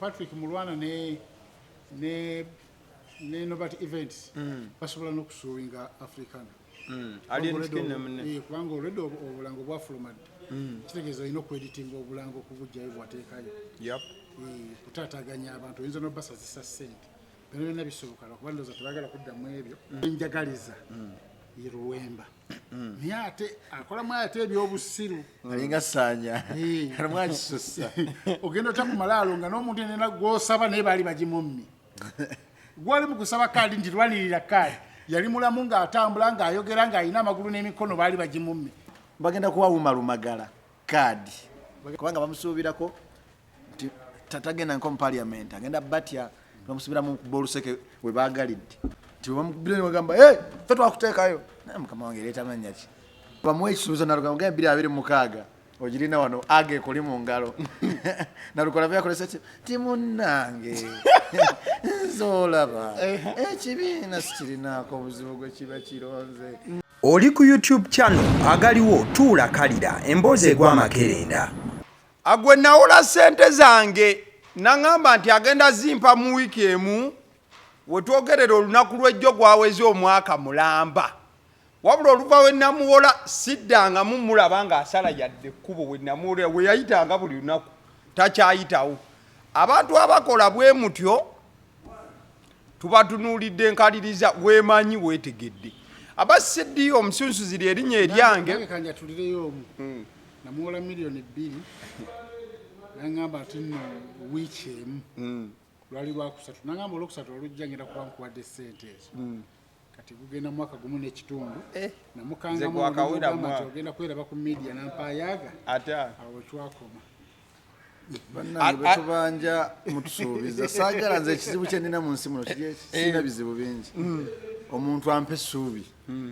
Patrick Mulwana ne Nobert Events basobola n'okusuinga Africana. Alien Skin ne munne. Kubanga olwedde obulango bwafuluma dda. Kitegeeza olina okweditinga obulango okubugjayo bwateekayo. Kutaataganya abantu, oyinza n'obasazisa ssente. Byonna byonna bisoboka, lwakuba ndowooza tebagala kuddamu ebyo. Njagaliza ye Luwemba, naye ate akolamu ate ebyobusiru. Alinga saanya alimu akisussa. Ogenda otya ku malaalo nga n'omuntu enena gw'osaba naye baali bagimummye? Gwali mu kusaba kaadi nti lwanirira kaadi, yali mulamu ng'atambula, ng'ayogera, ng'alina amagulu n'emikono, baali bagimummye. Bagenda kuwa Umar Lumagala kaadi kubanga bamusuubirako nti tatagenda nko mu parliament, agenda batya, bamusuubira mu kuba oluseke we baagalidde nti bamukubira ne bagamba, "Hey, ffe twakuteekayo." Naye mukama wange, leeta mannya ki bamuwa ekisuubizo? Nalukola mugenda 2026 ogirina wano aga ekuli mu ngalo. Nalukola byakolesa ki ti munnange, nze olaba ekibiina sikirinaako obuzibu gwe kiba kironze. Oli ku YouTube channel Agaliwo, tuula kalira emboozi egwa amakerenda. Agwe nawola ssente zange, naŋŋamba nti agenda zimpa mu wiiki emu. Wetwogerera olunaku lw'ejjo gwaweze omwaka mulamba, wabula oluva we namuwola siddangamu mulaba ng'asala yadde ekkubo. We namuwolera we yayitanga buli lunaku takyayitawo. Abantu abakola bwe mutyo tubatunuulidde enkaliriza. Weemanyi weetegedde aba cd omusunsuzi lyerinnya eryange. Nange kanjatulireyo omu. Namuwola 2 miliyoni, naŋŋamba nti nno wiiki emu. Lwali lwakusatu, naŋŋamba olwokusatu olujja ngenda kuba nkuwadde ssente ezo. Kati gugenda mwaka gumu n'ekitundu. Nze Namukangamu gwakawera nti mwaka. ogenda kweraba ku media, nampayaaga. Ate awo wetwakoma. Bannange, betubanja mutusuubiza, saagala. Nze ekizibu kye nnina mu nsi muno kiri eki, sirina bizibu bingi. Omuntu ampa essuubi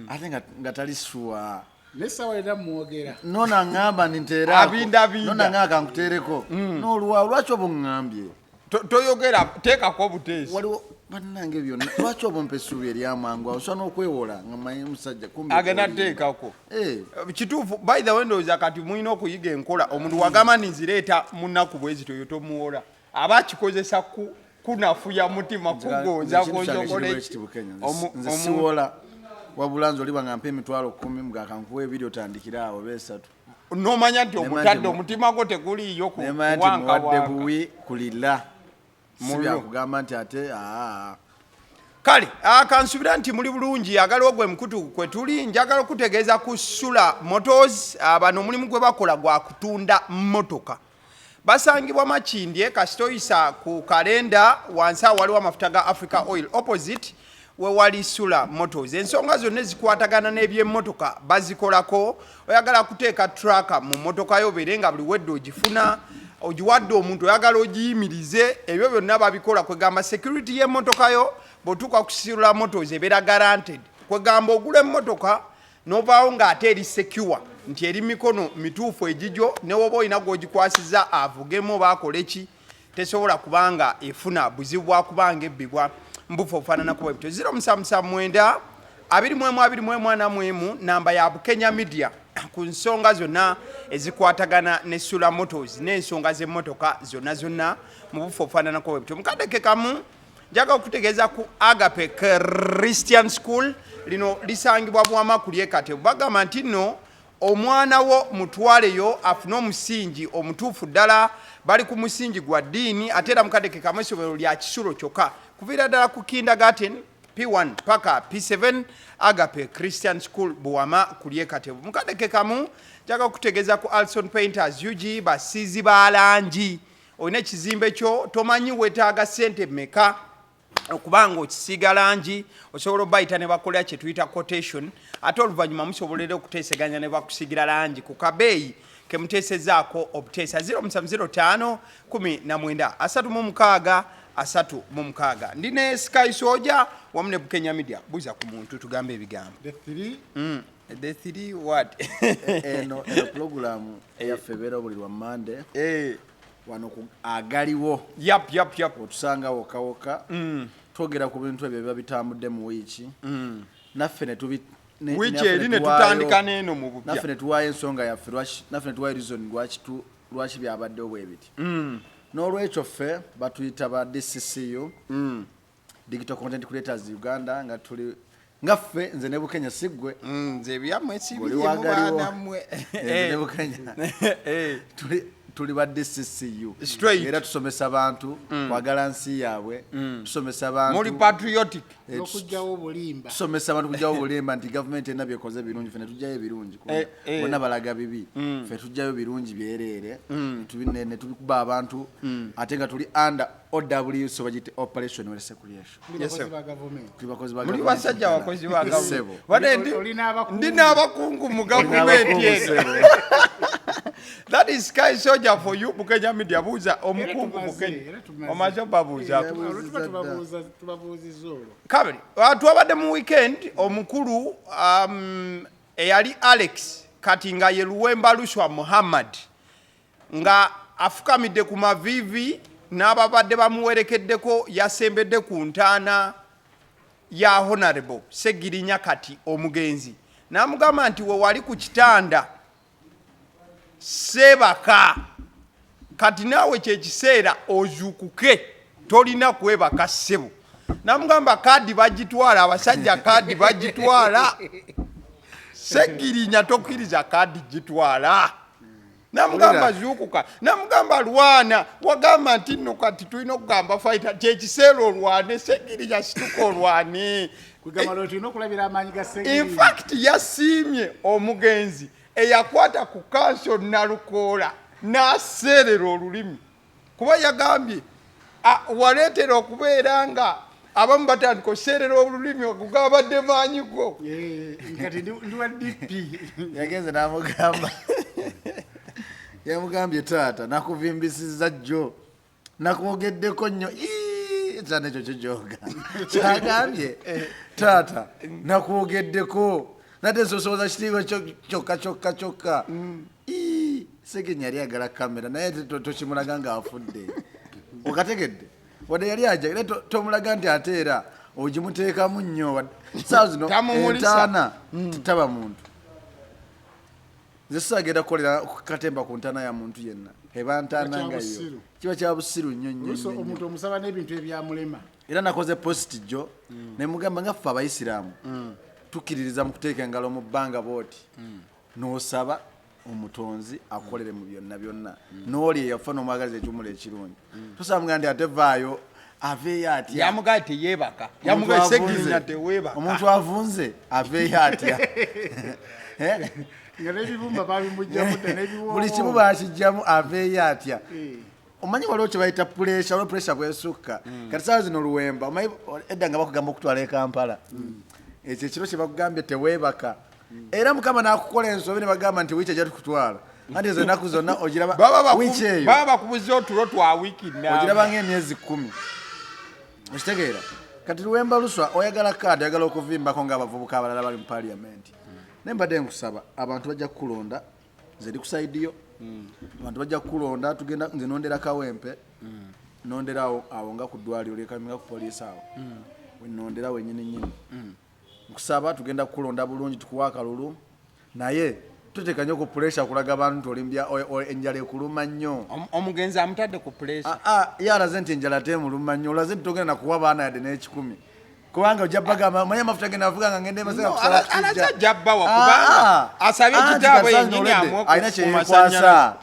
ate nga tali sure. Naye essaawa era mwogera. Nono aŋŋamba nti nteeraako. Abindabinda. Nono aŋŋamba kankuteereko n'olwawo. Lwaki oba oŋŋambye? Toyogera, teekako obuteesi. Waliwo bannange byonna, lwaki oba ompa essuubi eryamangu awo? Osobola n'okwewola nga manyi omusajja kumbe agenda olimba. Teekako. Eh. Kituufu. By the way, ndowooza kati mulina okuyiga enkola. Omuntu wagamba nti nzireeta mu nnaku bwe zito, oyo tomuwola, aba akikozesa kunafuya mutima, kugonza. Nze ekintu kyange kiri bwe kiti, Bukenya. Nze siwola, wabula nze oliba nga mpa 100,000, mugakankuwa ebiri, otandikire awo oba esatu. Nomanya nti Nemanya omutadde nti omutima gwo teguliiyo ku nemanya nti muwadde kuwankawanka. buwi kulira, si Muliro. byakugamba nti ate aa. Kale kansubira nti muli bulungi. Agaliwo gwe mukutu kwe tuli. Njagala okutegeeza ku Sula Motors. Bano omulimu gwe bakola gwa kutunda mmotoka. Basangibwa Makindye, kasita oyisa ku kalenda wansi awo waliwo amafuta ga Africa Oil, opposite wewali Sula Motors. Ensonga zonna ezikwatagana n'ebyemmotoka bazikolako. Oyagala kuteeka tracker mu mmotoka yo, obeere nga buli wedde ogifuna, ogiwadde omuntu, oyagala ogiyimirize, ebyo byonna babikola. Kwegamba security y'emmotoka yo bw'otuuka ku Sula Motors ebeera guaranteed. Kwegamba ogula emmotoka n'ovaawo ng'ate eri secure nti eri mikono mituufu egigyo, ne woba olina gw'ogikwasiza avugemu oba akole ki, tesobola kubanga efuna buzibu bwakubanga ebbibwa mbufu obufaananako bwe butyo. 0779 21 21 41, namba ya Bukenya Media ku nsonga zonna ezikwatagana ne Sula Motors n'ensonga z'emmotoka zonna zonna mu bufu obufaananako bwe butyo. Mukadde kamu njagala okutegeeza ku Agape Christian School. Lino lisangibwa Buwama ku lyekate. Bagamba nti nno omwana wo mutwaleyo afune omusingi omutuufu ddala. Bali ku musingi gwa ddiini, ate era mukadde ke kamu essomero lya kisulo kyokka kuviira ddala ku kindergarten P1 paka P7. Agape Christian School, Buwama ku lyekatebo. Mukadde ke kamu njagala okutegeeza ku Alson Painters UG, basiizi ba langi. Olina ekizimbe kyo, tomanyi weetaaga ssente mmeka okubanga okisiiga langi, osobola obayita ne bakolera kye tuyita quotation, ate oluvannyuma musobolera okuteeseganya ne bakusiigira langi ku kabeeyi kemuteesezaako obuteesa. 0705 19 36 36. Ndi ne Sky Soja wamu ne Bukenya Media. Buuza ku muntu, tugambe ebigambo. The three. The three what? Eno pulogulaamu eyaffe ebeera buli lwa Mande wano ku Agaliwo. Yap. Otusanga wokka wokka, twogera ku bintu ebyo ebiba bitambudde mu wiiki, naffe ne tubi Wiiki naffe eri ne tutandika n'eno mu bupya. Naffe ne tuwaayo ensonga yaffe, naffe ne tuwaayo reason lwaki byabaddewo bwe biti. N'olwekyo ffe batuyita ba DCCU, Digital Content Creators Uganda, nga tuli nga ffe, nze ne Bukenya, si ggwe. Nze ebyammwe Oli sibirimu. wagaliwo. Baanammwe. Nze ne Bukenya tuli ba DCCU. Straight. Era tusomesa bantu kwagala nsi yaabwe, tusomesa Muli bantu patriotic. N'okugjawo obulimba. Tusomesa abantu kujjawo obulimba nti gavumenti erina byekoze birungi, ffe ne tujjayo ebirungi. Bonna balaga bibi, ffe tujjayo birungi byereere, ne tubikuba abantu, ate nga tuli under OWC, bagiyite Operation Wealth Creation. Tuli Yes, bakozi sir. ba gavumenti. Tuli bakozi ba Muli gavumenti basajja ddala. bakozi ba gavumenti. Ssebo. Bane Oli n'abakungu. Ndi n'abakungu mu Oli gavumenti n'abakungu, eno. ssebo. That is Sky Soldier for you. Bukenya Media, buuza omukungu. Era tumaze, Bukenya era tumaze. omaze obabuuzaako. Olwo tuba tubabuuzizza olwo. Kabiri twabadde mu weekend, omukulu eyali Alex, kati nga ye Luwemba Luswa Muhammad, nga afukamidde ku maviivi n'ababadde bamuwerekeddeko, yasembedde ku ntaana ya Honorable Segirinya, kati omugenzi, n'amugamba nti, "We wali ku kitanda seebaka, kati naawe kyekiseera ozuukuke, tolina kwebaka, ssebo." Namugamba kaadi bagitwala, abasajja kaadi bagitwala, Segirinya tokkiriza kaadi gitwala. Namugamba Wulira. zuukuka, namugamba lwana, wagamba nti nno kati tulina okugamba fighter, kyekiseera olwane, Segirinya situka olwane. Kugamba lwe tulina okulabira amaanyi ga In Segirinya. fact yasiimye omugenzi eyakwata ku kanso Nalukoola n'aseerera olulimi, kuba yagambye, "Waleetera okubeera nga abamu batandika oseerera olulimi, ogugabadde maanyi go." Eh, kati ndi wa DP. Yagenze n'amugamba, yamugambye, "Taata, nakuvimbisizza jjo, nakwogeddeko nnyo." Ii, kyana ekyo kijoga. Kyagambye, "Taata, nakwogeddeko, nadde nsosoboza kitiibwa kyokka kyokka kyokka." Ii, Segenya yali ayagala kamera, naye tokimulaga ng'afudde, okategedde? Wadde yali aja, era tomulaga nti ate era ogimuteekamu nnyo. Saawa zino Tamumulisa. entaana tetaba muntu. Nze sisagenda kukolera katemba ku ntaana ya muntu yenna, eba ntaana Kiba kya nga yo. busiru. Kiba kya busiru nnyo nnyo Oluusi nnyo nnyo. omuntu omusaba n'ebintu ebyamulema. Era nakoze post jjo nemugamba nga ffe Abayisiraamu tukkiririza mu kuteeka engalo mu bbanga bwoti n'osaba Omutonzi akolere mu byonna byonna, n'oli eyafa n'omwagaliza ekiwumulo ekirungi. Tosaba mugaa nti ate vaayo, aveeyo atya? Yamugambye teyeebaka. Omuntu Yamugambye, "Segirinya, teweebaka." Omuntu avunze aveeyo atya? Eh? Nga n'ebibumba babimugjamu dda, n'ebiwoowo. Buli kimu bakijjamu, aveeyo atya? Eh. Omanyi waliwo kye bayita pressure, waliwo pressure bwesukka. Kati saawa zino Luwemba, omanyi edda nga bakugamba okutwala e Kampala, ekyo ekiro kye bakugambye teweebaka, era Mukama n'akukola ensobi ne bagamba nti wiiki ejja tukutwala, anti ezo ennaku zonna ogiraba Baba wiiki eyo baba bakubuza otulo twa wiiki namba. Ogiraba ng'emyezi 10, okitegeera? Kati Luwemba Luswa, oyagala kaadi, oyagala okuvimbako ng'abavubuka abalala bali mu parliament, naye mbadde nkusaba, abantu bajja kukulonda, nze ndi ku side yo, abantu bajja kukulonda. Tugenda, nze nondera Kawempe, nondera awo awo nga ku ddwaliro lyekamira ku poliisi awo wenondera wenyini nyini. Nkusaba, tugenda kukulonda bulungi, tukuwa akalulu, naye toteeka nnyo ku pressure kulaga abantu nti olimbya enjala ekuluma nnyo. Omugenzi amutadde ku pressure. Ah, ah, ye alaze nti enjala temuluma nnyo, olaze nti togenda nakuwa baana yadde n'ekikumi, kubanga ojja bagamba, omanyi amafuta ge navuga nga ngenda emasaka No, kusaba alaze kijja. ajja bbawa, Ah, kubanga ah. asabye Anti kitaabwe kati yennyini already amuwe alina ku kyeyekwasa. masannyalaze.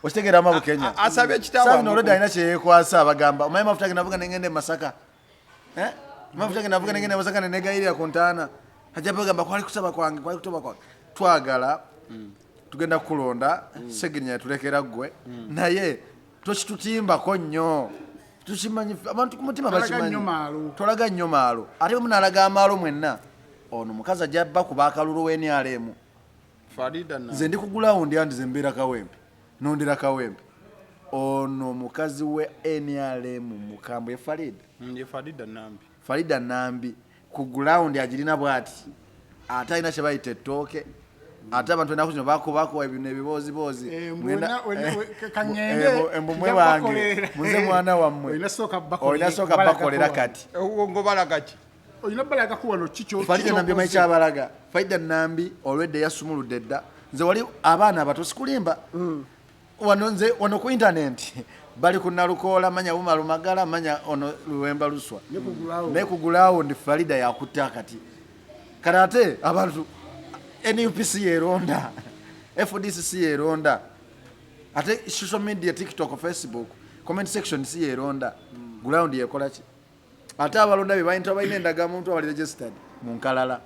Okitegeeramu, Bukenya? Asabye kitaabwe Saawa zino amuwe. already alina kyeyekwasa, abagamba, omanyi amafuta ge navuga nengenda e Masaka, Eh? Amafuta ge navuga nengenda e Masaka nenegayirira ku ntaana, ajja bagamba kwali kusaba kwange, kwali kutoba kwange. Twagala tugenda kukulonda, Segirinya yatulekera ggwe, naye tokitutimbako nnyo, tukimanyi ffe, abantu ku mutima Tolaga bakimanyi. nnyo maalo. Tolaga nnyo maalo, ate bwe munaalaga amaalo mwenna, ono mukazi ajja bba kuba akalulu w'NRM. Farida Nze ndi ku ground, andi nze mbeera Kawempe, nondera Kawempe. Ono mukazi we NRM mukambwe, Farida. Ye Farida Nambi. Farida Nambi ku ground agirina bwati, ate alina kye bayita ettooke, ate abantu enaku zino bakubakuwa ebino ebibooziboozi. Eh, mbu Mwenda- wena- kaŋŋende, embu mwe nja bange kubakolerera. muze mwana wammwe. Olina sooka bakolera, Olina sooka kubalagako bakolera wano. kati. Ngobalaga ki? Olina balagako wano kikyo. Farida Nambi omanyi kyabalaga? Farida Nambi olwedde yasumuludde dda. Nze wali abaana abato, sikulimba, wano nze wano ku internet Bali ku Nalukoola, manya Umaru Magala, manya ono Luwemba Luswa. Ne ku ground Farida yakutta akati. Kati ate abantu NUP si yeronda, FDC si yeronda, ate social media, TikTok, Facebook, comment section si yeronda. Ground yekola ki? Ate abalonda be bayinta balina endagamuntu, abali registered mu nkalala.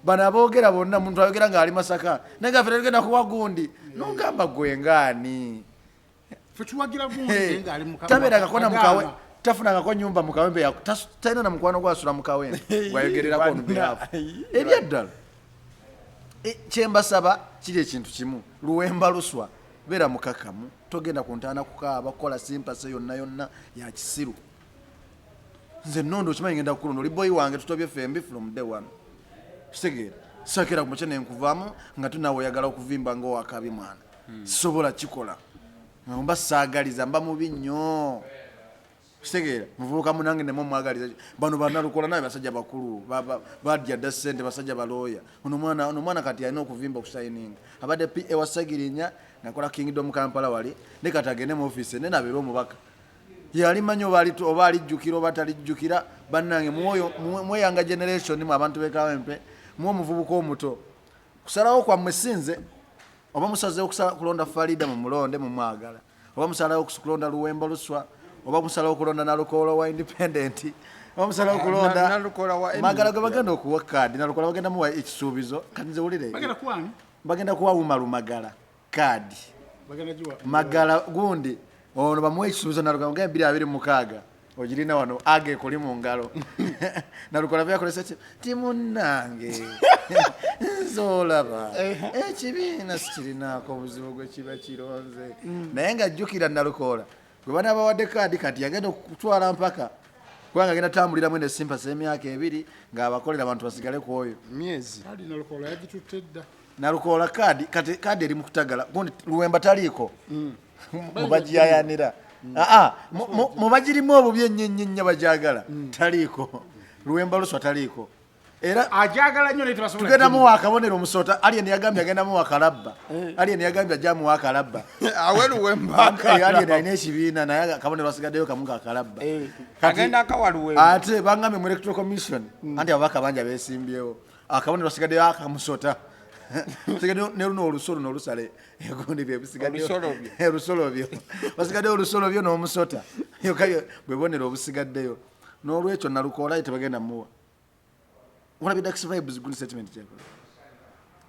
Bano aboogera bonna, muntu ayogera ng'ali Masaka, naye nga ffe tetugenda kuwa gundi, nogamba gwe ngaani? Ffe tuwagira gundi naye ng'ali mu Tabeerangako na Kagaama. mukawe, tafunangako nyumba mu Kawempe, talina na mukwano gwasula mu Kawempe gwayogererako on behalf. Ebyaddala, kyembasaba kiri ekintu kimu. Luwemba Luswa, beera mukakamu, togenda ku ntaana kukaaba, kukola sympathy yonna yonna ya kisiru. Nze nondo okimanyi ngenda kukulonda, oli boyi wange, tutobye fembi from day one, kitegeera? Sakera ku makya nenkuvaamu nga tunawe oyagala okuvimba ngaowakabi mwana, sisobola kikola, mba saagaliza, mba mubi nnyo, kitegeera? Muvubuka munange nemu mwagaliza. Bano banalukola naye basajja bakulu, badya dda ssente, basajja balooya. Ono mwana kati alina okuvimba okushininga. Abadde PA wa Sagirinya, nakola Kingdom Kampala wali, ne kati agende mu office nene abeere omubaka. Yali manyi oba alijjukira oba talijjukira. Bannange, mweyanga generation mu abantu b'e Kawempe, muwe omuvubuka omuto. Kusalawo kwammwe, sinze. Oba musazeewo kulonda Farida, mumulonde, mumwagala. Oba musalawo kulonda Luwemba Luswa, oba musalawo kulonda Nalukoola wa independent, oba musalawo kulonda Nalukoola wa Magala gwe bagenda okuwa kaadi. Nalukoola bagenda muwa ekisuubizo. Kati nze wulire. Bagenda kuwani? Bagenda kuwa Umaru Magala kaadi. Bagenda giwa Magala gundi ono bamuwa ekisuubizo. Nalukola mugenda 2026 ogirina wano, age ekuli mu ngalo. Nalukola byakolesa ti timunnange, nze olaba ekibiina sikirinaako obuzibu gwe kiba kironze, naye nga jjukira Nalukoola gwe banaabawadde kaadi kati yagenda okutwala mpaka, kubanga agenda tambuliramu ene sympathy emyaka 2 ng'abakolera abantu basigale ku oyo. Myezi. Kaadi Nalukoola yagitutte dda. Nalukoola kaadi kati kaadi eri mu kutagala. Gundi Luwemba taliiko mubagiyayanira. Aa, mubagirimu obubi ennyo ennyo ennyo bajagala, taliiko. Luwemba Luswa taliiko era. Ajagala nnyo naye tebasobola. Tugenda muwa akabonero omusota. Alien yagambye agenda muwa kalabba. Alien yagambye ajja muwa akalabba. Awe Luwemba. Alien alina ekibiina, naye akabonero asigaddeyo kamu kakalabba. Agenda akawa Luwemba. Ate bangambye mu electoral commission anti ababaka bangi abesimbyewo, akabonero asigaddeyo akamusota. Sigaddeyo ne luno oluso luno olusale egundi bye bisigaddeyo. Olusolobyo. Olusolobyo basigaddeyo, olusolobyo n'omusota yokka bwe bubonero obusigaddeyo. N'olwekyo Nalukoola ye tebagenda muwa. Olabye Dax Vibes gundi statement kyekola?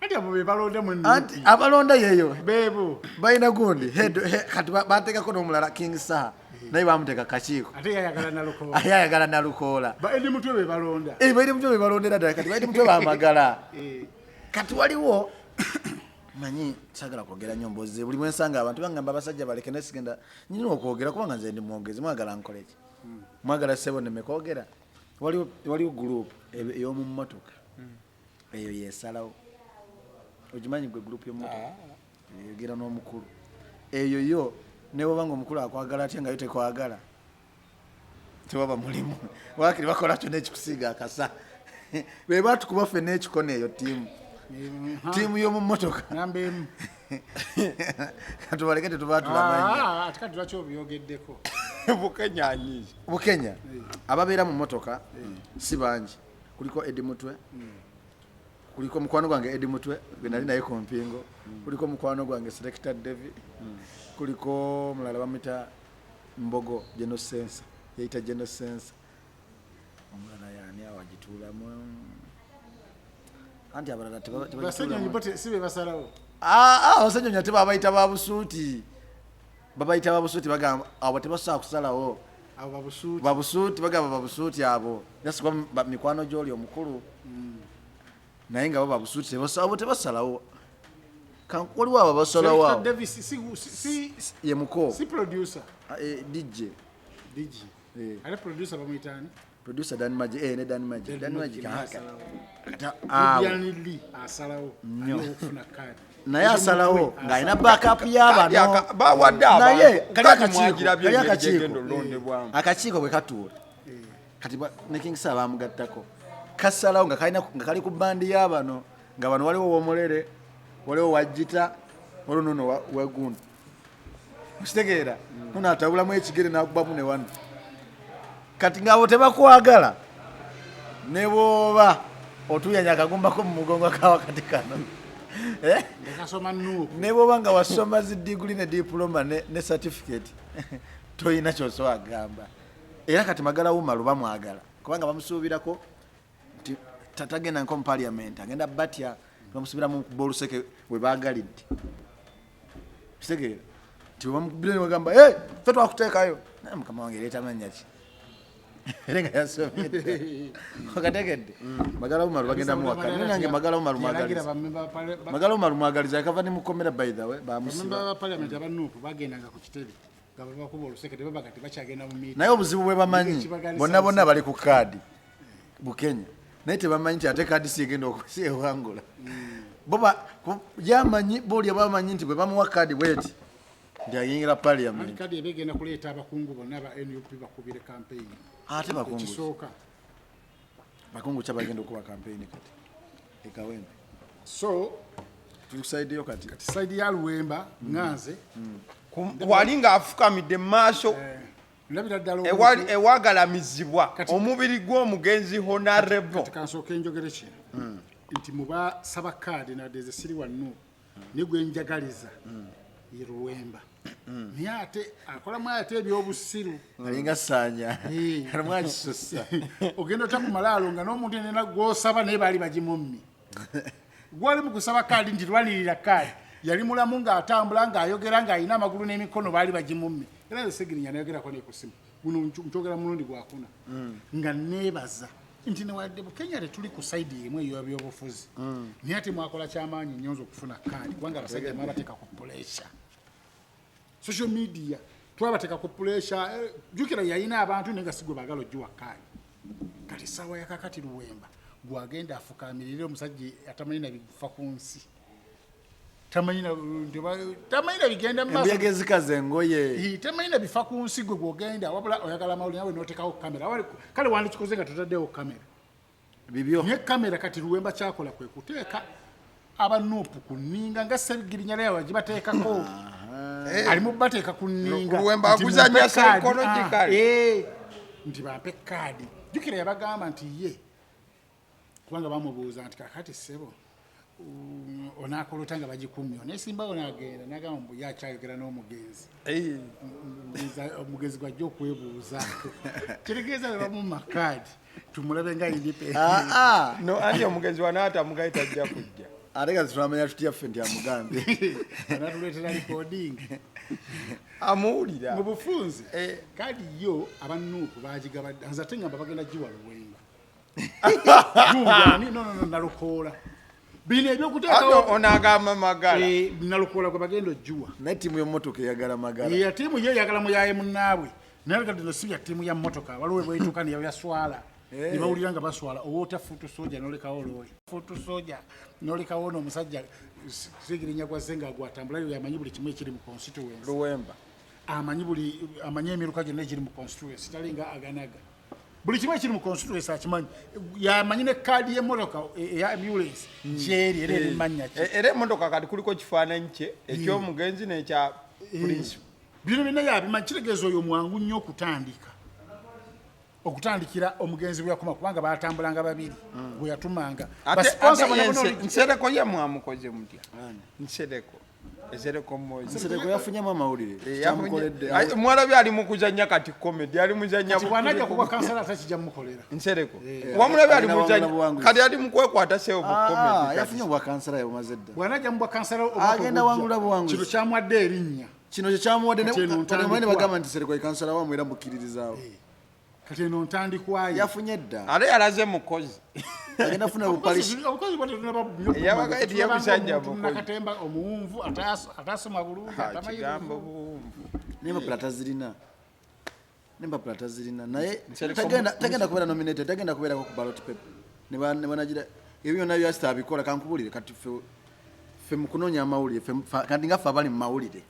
Anti abo be balonda mu Anti abalonda yeyo beebo. Balina gundi kati bateekako n'omulala King Saha, naye bamuteeka kakiiko. Ate yayagala Nalukoola. Ate ayagala Nalukoola. Ba Edi Mutwe be balonda. Eh, bairi mutwe bebalondera ddala, kati bairi mutwe bamagala. Kati waliwo manyi sagala kwogera nnyo mbozi. Buli bwensanga abantu bangamba abasajja baleke, naye sigenda, nyina okwogera kubanga nze ndi mwogezi. Mwagala nkoleki? Mwagala sebo neme kwogera? Waliwo group ey'omu mmotoka, eyo yesalawo. Ogimanyi gwe group y'omumotoka eyogera n'omukulu? Eyo yo newaba nga omukulu akwagala atya, nga yo tekwagala, tewaba mulimu. Wakiri bakola kyonna ekikusiiga akasa. Be batukuba ffenna ekikono, eyo ttiimu, ttiimu y'omu mmotoka. Namba 1. Katubaleke, tetuba tulamanya. Ah, ate kati lwaki obyogeddeko? Bukenya anyiiza. Bukenya ababeera mu mmotoka si bangi. Kuliko Edi Mutwe, kuliko mukwano gwange Edi Mutwe gwe nali naye ku mpingo, kuliko mukwano gwange Selector Devi, kuliko omulala bamwita Mbogo Genosensa, yeyita Genosensa. Omulala yaani awo agituulamu? Anti abalala Basenyonyi tebagituulamu. Bo si be basalawo? Ah, ah, Abasenyonyi ate babayita ba busuuti, babayita ba busuuti, bagamba abo tebasobola kusalawo. Abo babusuuti. Babusuuti, bagamba babusuuti abo jasikuba mikwano gyoli omukulu, naye nga bo babusuuti, abo tebasalawo. Waliwo abo abasalawo Selector awo. Davis si Ye muko. Si producer? Ah, dj. DJ. Eh. Ate producer bamuyita ani? Producer Dan Magic, ne Dan Magic, Dan Magic. Naye Ah, asalawo. awo. Nubian Lee asalawo Nnyo. alina okufuna kaadi. Naye asalawo ng'alina backup y'abano. Bawadde Naye abantu kali kati akakiiko, mwagirabye kali engeri akakiiko. gyegenda olondebwamu. Akakiiko bwe katuula kati ne King Saha bamugattako, kasalawo nga kalina nga kali ku bandi y'abano, nga bano waliwo womulere, waliwo wajjita, waliwo nono wegundi. Okitegeera? Ono atabulamu ekigere n'akubamu ne wano. Kati ng'abo tebakwagala ne bw'oba otuuyanya akagumbako mu mugongo akawakati kano. Eh? Kasoma NUP. Ne bw'oba nga wasoma zi diguli ne diploma ne certificate, toyina ky'osobola kugamba. Era kati Magala Umaru bamwagala kubanga bamusuubirako nti tagenda nko mu parliament, agenda batya, bamusuubira mu kuba oluseke we baagalidde. Kitegeera nti bamukubira ne bagamba, hey, ffe twakuteekayo. Naye mukama wange leeta mannya ki? Era nga yasomye. Okategedde? Magala Umaru bagenda muwaka. Naye nange Magala Umaru mwagaliza. Magala Umaru mwagaliza, yakava ne mukomera by the way, bamusiba. Bamemba ba parliament aba NUP bagendanga ku kitebe nga babakuba oluseke, tebabaga tebakyagenda mu meeting. Naye obuzibu bwe bamanyi, Ekibagalisa bonna bonna bali ku kaadi Bukenya, naye tebamanyi nti ate kaadi si egenda okusiewangula. Bo yamanyi, boolya bamanyi nti bwe bamuwa kaadi bweti nti ayingira parliament. Anti kaadi eba egenda kuleeta abakungu bonna aba NUP bakubire campaign. Ate bakungu Ekisooka. Bakungu ki abagenda okuba campaign kati e Kawempe? So, tuli ku side yo kati. Kati side ya Luwemba nganze. Wali ng'afukamidde mu maaso. Ndabira ddala Ewali ewagalamizibwa omubiri gw'omugenzi Honorable. Kati kansooke njogere kino. Nti mu basaba kaadi nadde nze siri wa NUP, ne gwe njagaliza ye Luwemba. Naye ate akolamu ate ebyobusiru. Alinga Ssaanya. Alimu akisussa. Ogenda otya ku malaalo nga n'omuntu yenna gw'osaba naye baali bagimummye. Gwali mu kusaba kaadi nti lwanirira kaadi. Yali mulamu ng'atambula ng'ayogera ng'alina amagulu n'emikono baali bagimummye. Era nze Ssegirinya nayogerako ne ku ssimu. Guno nkyogera mulundi gwakuna. Nga neebaza nti newadde Bukenya tetuli ku side emu ey'ebyobufuzi. Naye ate mwakola kyamaanyi nnyo nze okufuna kaadi kubanga abasajja mwabateeka ku pressure. Social media twabateeka ku pressure. Jjukira yalina abantu naye nga si gwe baagala ogiwa kaadi. Kati essaawa ya kaakati Luwemba gw'agenda afukaamirire omusajja atamanyi na bifa ku nsi. Tamanyi na, nti ba, tamanyi na bigenda mu maaso. Embuyaga ezikaza engoye. Tamanyi na bifa ku nsi gwe gw'ogenda, wabula oyagala amawulire nawe n'oteekawo kamera. Wali, kale wandikikoze nga totaddewo kamera. Bibyo. Naye kamera kati Luwemba kyakola kwe kuteeka aba NUP ku nninga nga Ssegirinya naye wagibateekako. Ali mu bateeka ku nninga. Luwemba Nti akuzannya mumpe kaadi. psychological. Nti bampe kaadi. Jjukira yabagamba nti ye kubanga bamubuuza nti kaakati ssebo, onaakola otya nga bagikumye? Oneesimbawo n'agenda, n'agamba mbu ye akyayogera n'omugenzi. Omugenzi gw'ajja okwebuuzaako. Kitegeeza bwe bamumma kaadi, tumulabe nga independent. No, anti omugenzi wanaata mugaye tajja kujja. Ate nga tulamanya tutya ffe nti amugambye. Anatuleetera recording. Amuwulira. Mu bufunze, kaadi yo aba NUP baagigabadde. Nze ate ngamba bagenda giwa Luwemba. Gundi, no, no, no, Nalukoola. Bino ebyokuteekawo- Ate ono agamba Magala. Nalukoola gwe bagenda ojjuwa. Naye ttiimu y'emmotoka eyagala Magala. Ttiimu ye eyagala muyaaye munnaabwe. Naye kati no si bya ttiimu ya mmotoka. Waliwo bw'etuuka ne yaswala. Ne bawulira nga baswala. Owoota fuutu soja n'olekawo loole. Fuutu soja n'olekawo ono omusajja Ssegirinya gw'azze nga gw'atambula yo yamanyi buli kimu ekiri mu constituency. Luwemba. Amanyi buli, amanyi emiruka gyonna egiri mu constituency, talinga aganaga. Buli kimu ekiri mu constituency akimanyi. Yamanyi ne kaadi y'emmotoka eya ambulance gy'eri, era eri mannya ki. Era emmotoka kati kuliko kifaananyi kye eky'omugenzi n'ekya principal. Bino byonna yabimanyi, kitegeeza oyo mwangu nnyo okutandika. Okutandikira omugenzi bwe yakoma kubanga baatambulanga babiri bwe yatumanga. Ate, Ba sponsor ate bonna ye bonna oli- Nsereko ye mwamukoze mutya? Ani? Nsereko. Nsereko Moses. Nsereko yafunyemu amawulire. Kyamukoledde. Mwalabye ali mu kuzannya kati comedy, ali muzannya Kati bw'anajja bu- kuba kansala ate kijja mumukolera. Nsereko. Wamulabye ali Alina muzannya, wangula buwanguzi. kati ali mu kwekwata sebo bu comedy kati. Yafunye obwa kansala yabumaze dda. Bw'anajja mu bwa kansala omwaka Agenda ogujja, wangula buwanguzi. Kino kyamuwadde erinnya. Kino kye kyamuwadde ne Kati eno kati omanyi ne ntandikwa. bagamba nti Nsereko ye kansala wammwe era mukkiririzaawo. Kati eno ntandikwayo. Yafunye dda. Ate yalaze mukozi. Agenda kufuna bupalishi. Obukozi bwa tetunaba nnyo kumanya. Yabaga eti Tulaba yamusajja ng'omuntu mukozi. Nakatemba omuwunvu, atasoma bulungi, atamanyi Kigambo bulungi. buwunvu. N'empapula tazirina. N'empapula tazirina. Naye Nsereko tagenda kubeera nominated, tagenda kubeerako ku ballot paper. Ne banagira ebyo byonna byasita abikola, kankubulire kati ffe mu kunoonya amawulire, kati nga ffe abali mu mawulire.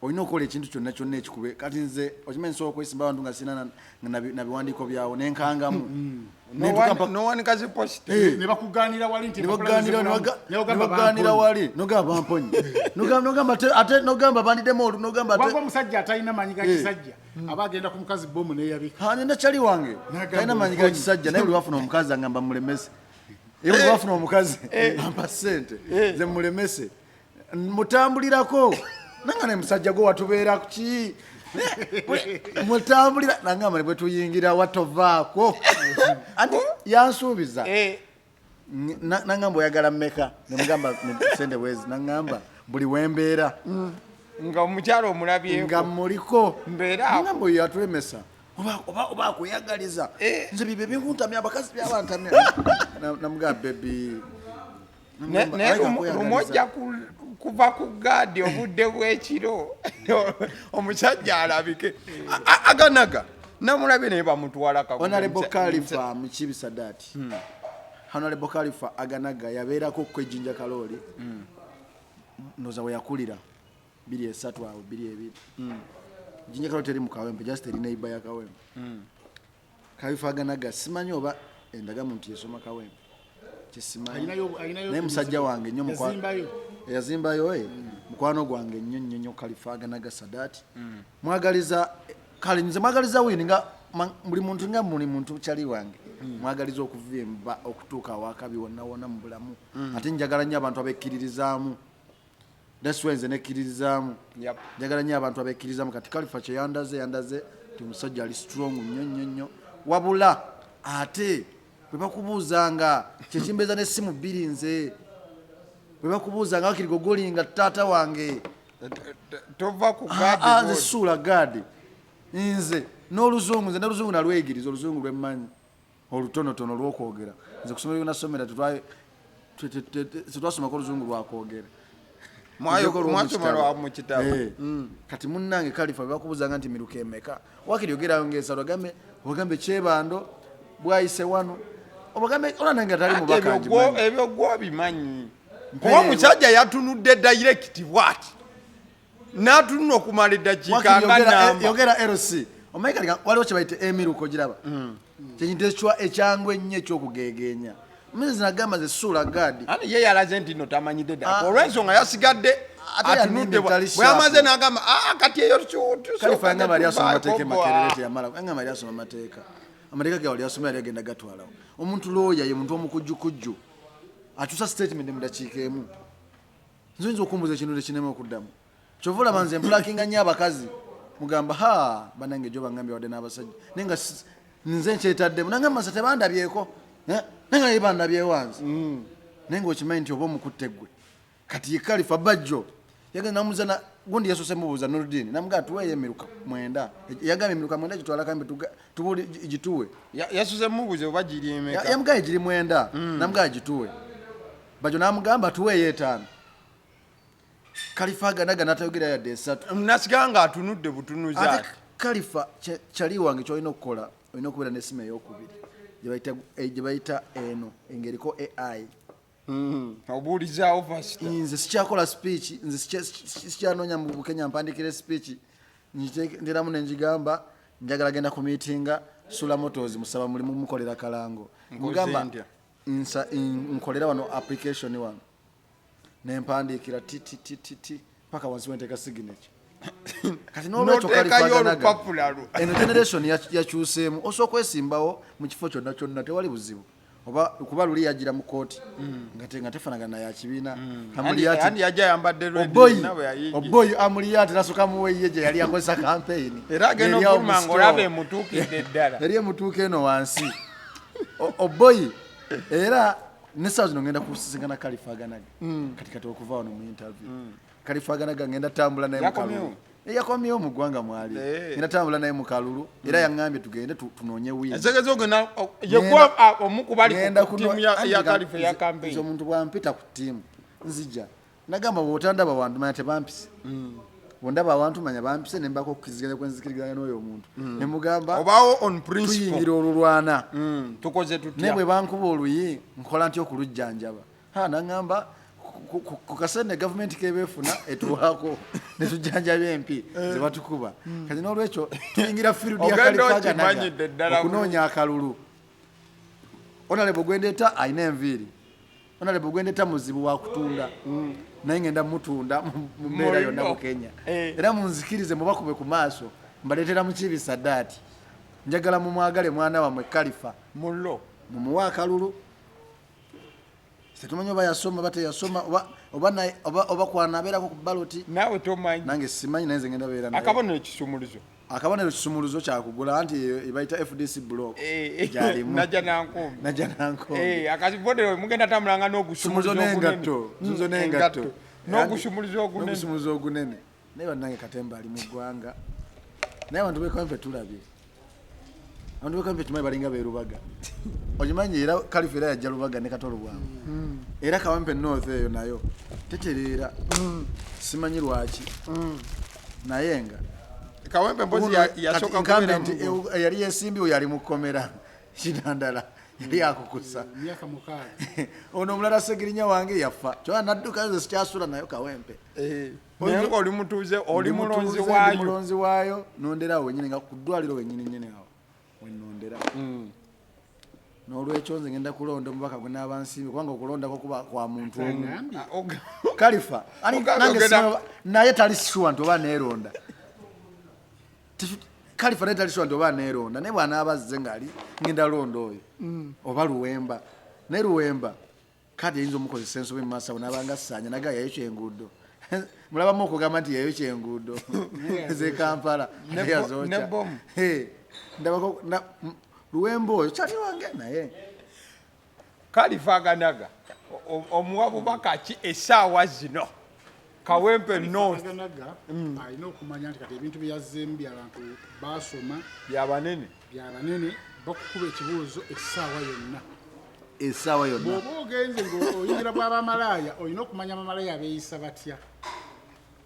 Olina okukola ekintu kyonna kyonna ekikube. Kati nze okimanyi nsobola okwesimba abantu nga sirina na biwandiiko byawo, nenkangamu. Nentuuka Nowanika zi poster. Ne bakugaanira wali nti ne bakugaanira ne ne bagamba bakugaanira bamponye. Wali nogamba bamponye. Nogamba ate nogamba bandiddemu olu nogamba ate Waliwo omusajja atalina maanyi ga kisajja aba agenda ku mukazi bomu neyabika. Ha, nina kyali wange N'agamba talina maanyi ga omponye. kisajja, naye buli wafuna omukazi angamba mulemese. Ye buli wafuna omukazi ampa ssente nze mulemese, mutambulirako nanga ne musajja gwe watubeera ki mutambulira nangamba ne bwe tuyingira watovaako, anti yansuubiza. Nangamba oyagala mmeka, nemugamba sente bwezi, nangamba buli wembeera nga omukyalo omulabyeko nga muliko. Mbeera awo. Ngamba oyo atulemesa oba akuyagaliza. Nze bibyo binkuntamya, abakazi byabantamya. Namugamba baby. Naye lumu ojja kuva ku gaadi obudde bw'ekiro omusajja alabike. Aganaga namulabye naye bamutwala Kagulu. Honorable Khalifa Mukibi Sadat, Honorable Khalifa Aganaga yabeerako kwejinja Kalooli ndoza we yakulira 23 awo 22. Jinja Kalooli teri mu Kawempe, just eri neighbor ya Kawempe. Khalifa Aganaga simanyi oba endagamuntu yesoma Kawempe, kyesimanyi. Alinayo Naye musajja wange nnyo Yazimbayo. Yazimbayo, eh. Mukwano gwange nnyo nnyo nnyo Khalifa Aganaga Sadat, mwagaliza kale nze mwagaliza win nga buli muntu, nga buli muntu kyali wange mwagaliza okuvimba okutuuka awakabi wonna wonna mu bulamu. Ate njagala nnyo abantu abekkiririzaamu. That's why nze nekkiririzaamu. Njagala nnyo abantu abekkiririzaamu. Kati Khalifa kyeyandaze, yandaze nti omusajja ali strong nnyo nnyo nnyo, wabula ate bwe bakubuuzanga kyekimbeeza n'essimu bbiri, nze bwe bakubuuzanga wakiri gogolinga taata wange. Tova ku Ah, gaadi. ah, nze suula gaadi. Nze n'oluzungu, nze n'oluzungu nalweyigiriza. Oluzungu lwemmanyi olutonotono lwokwogera, nze kusomero lyenasomera tetwasomako oluzungu lwakwogera. Nzeko olw'omu Mwasoma kitabo. lwa mu kitabo. Eh. Kati munnange Kalifa bwe bakubuzanga nti miruka emeka, wakiri yogerayo ngaesalo, ogambe Kyebando bwayise wano, obagambe ola nange atali Ate mubaka ngimanyi. Ebyo gwobimanyi. Mpeerwa. Kuba omusajja yatunudde direct bwati n'atunula okumala eddakiika Wakiri nga namba. Yogera LC omanyi kati waliwo kye bayita emiruko, giraba kyekintu ekyangu ennyo ekyokugegenya. Mizi nagamba ze suula gaadi. Ate ye yalaze nti no tamanyidde ddala Ah. olw'ensonga yasigadde Ate atunudde yanimba etali bwe yamaze sharp. n'agamba, "Ah, kati eyo Kalifa yangamba yali asoma amateeka e tusooka Makerere, teyamala. Yangamba yali asoma amateeka, amateeka ge wali asoma yali agenda gatwalawo. Omuntu looya ye muntu omukujjukujju akyusa statement mu dakiika emu. Nze oyinza okumbuza ekintu tekinema okuddamu. Kyova olaba nze mpulakinga nnyo abakazi, mugamba ha banange gyo bangambye wadde n'abasajja, naye nga nze nkyetaddemu nangamba nze tebandabyeko. Eh, naye nga naye bandabyewo nze, naye ngaokimanyi nti oba omukutte ggwe. Kati ye Kalifa Bajjo yagenda namuza na gundi yasoose mubuuza Nurudini, namugaa tuweeyo emiruka 9. Yagambye emiruka 9 gitwala kambe tubuli gituwe. Yasuse mubuze oba giri emeka. Yamugambye giri 9, namugamba gituwe. Bajjo namugamba tuweeyo 5. Kalifa aganaga natayogera yadde 3. Nasigala nga atunudde butunuzi. Ate Ati Kalifa kyali wange kyolina okukola, olina okubeera n'essimu eyokubiri gye bayita eno engeriko AI. Obuulizaawo faster. Nze sikyakola speech, nze sikyanoonya mu Bukenya mpandikire speech. Nteramu nenjigamba njagala genda ku meetinga Sula Motors, musaba mulimu mukolera kalango. Nkoze Mugamba ntya? Nkolera wano application wano, nempandiikira ti ti ti ti ti paka wansi wenteeka signature. Kati n'olwekyo N'oteekayo Khalifa Aganaga, olupapula lwo. eno generation yakyuseemu, osobola okwesimbawo mu kifo kyonna kyonna, tewali buzibu. Oba kuba luli yagira mu kooti nga tefanagana ya kibiina. Amuliyati Andi yajja ayambadde red Oboyi na bwe yayingira. Oboyi Amuliyati nasooka muweiye gye yali akozesa campaign. Era agenda Eri awo okufuluma mu store. ng'olaba emutuukidde ddala. Eri emutuuka eno wansi. Oboyi era nesaawa zino ngenda kusisinkana Khalifa Aganaga. Kati okuva wano mu interview Khalifa Aganaga ngenda tambula naye mu Yakomyewo? kalulu. Yakomyewo mu ggwanga mwali. Ngenda tambula naye mu kalulu era yaŋŋambye tugende tunoonye win. Enseke zogenda yegwa omu ku bali Ngenda ku ttiimu ya Khalifa eya nze campaign. omuntu bwampita ku ttiimu nzija nagamba bwotandaba wantu manya tebampise, bwondaba awantu manya bampise, nembako okukkiriziganya kwenzikiriganya n'oyo omuntu nemugamba Obaawo on principle. tuyingira olulwana. Tukoze Naye tutya? bwe bankuba oluyi nkola ntya okulujjanjaba? Ha, naŋŋamba Ku kasente gavumenti kebeefuna etuwaako netujjanjaba empi zebatukuba. Kati n'olwekyo tuyingira field ya Ogenda Khalifa okimanyidde Ganaga ddala okunoonya akalulu. Honorable gwendeta alina enviiri, honorable gwendeta muzibu wakutunda, naye ngenda mutunda mu mbeera yonna mu Muliro. Kenya. Eh. Era munzikirize mubakube ku maaso, mbaleetera Mukiibi Sadaati. Njagala mumwagale mwana wammwe Kalifa. Mullo. Mumuwe akalulu. Tetumanyi oba yasoma oba teyasoma, oba kwanaabeerako ku baloti. Naawe tomanyi. Nange simanyi, naye nze ngenda beera naye. Akabonero kisumuluzo. Akabonero kisumuluzo kyakugula, anti eyo ebayita FDC block. Eh, Gyalimu. Najja nankumbi. Najja nankumbi. Eh, akabonero mugenda tambulanga n'ogusumuluzo Sumuluzo n'engatto. ogunene. Sumuluzo n'engatto. N'ogusumuluzo ogunene. N'ogusumuluzo ogunene. Naye bannange katemba ali mu ggwanga, naye abantu b'ekampe tulabye, abantu b'ekampe tumanyi balinga beerubaga, okimanyi. Era Kalifa era yajja Lubaga ne Katolo bwangu. Era Kawempe North eyo nayo tetereera, simanyi lwaki, naye nga Kawempe mpozi yasooka kubeera incumbent eyali yesimbiwo yali mukomera Kinandala, yali akukusa. Myaka 6. Ono omulala Segirinya wange yafa, kyoba nadduka, nze sikyasula nayo Kawempe. Eh, naye nga oli mutuuze, oli Ndi mulonzi mutuuze, ndi waayo. Mulonzi waayo, nondera awo wenyini, nga ku ddwaliro wenyini nyini awo wenondera. N'olwekyo nze ngenda kulonda omubaka gwe naaba nsiimye, kubanga okulondako kuba kwa muntu omu. Agambye. Ah, Kalifa Ogambye nange naye tali sure nti oba neeronda. Kalifa naye tali sure nti oba neeronda, naye bw'anaaba azze ng'ali ngenda londa oyo oba Luwemba. Naye Luwemba kadi eyinza omukozesa ensobi mu maaso awo, n'abanga ssaanya naga yayokya enguudo. Mulabamu okugamba nti yayokya enguudo z'e Kampala. Ne Yazookya. Ne bomu. Hey, ndabako Luwemba oyo kyali wange naye. Kalifa Aganaga omuwa bubaka ki essaawa zino Kawempe North? Aganaga alina okumanya nti kati ebintu byeyazzeemu byabantu basoma. Byabanene. Byabanene, bakukuba ekibuuzo essaawa yonna. Essaawa yonna. Bw'oba ogenze ng'oyingira bw'abamalaaya, olina okumanya abamalaaya beeyisa batya.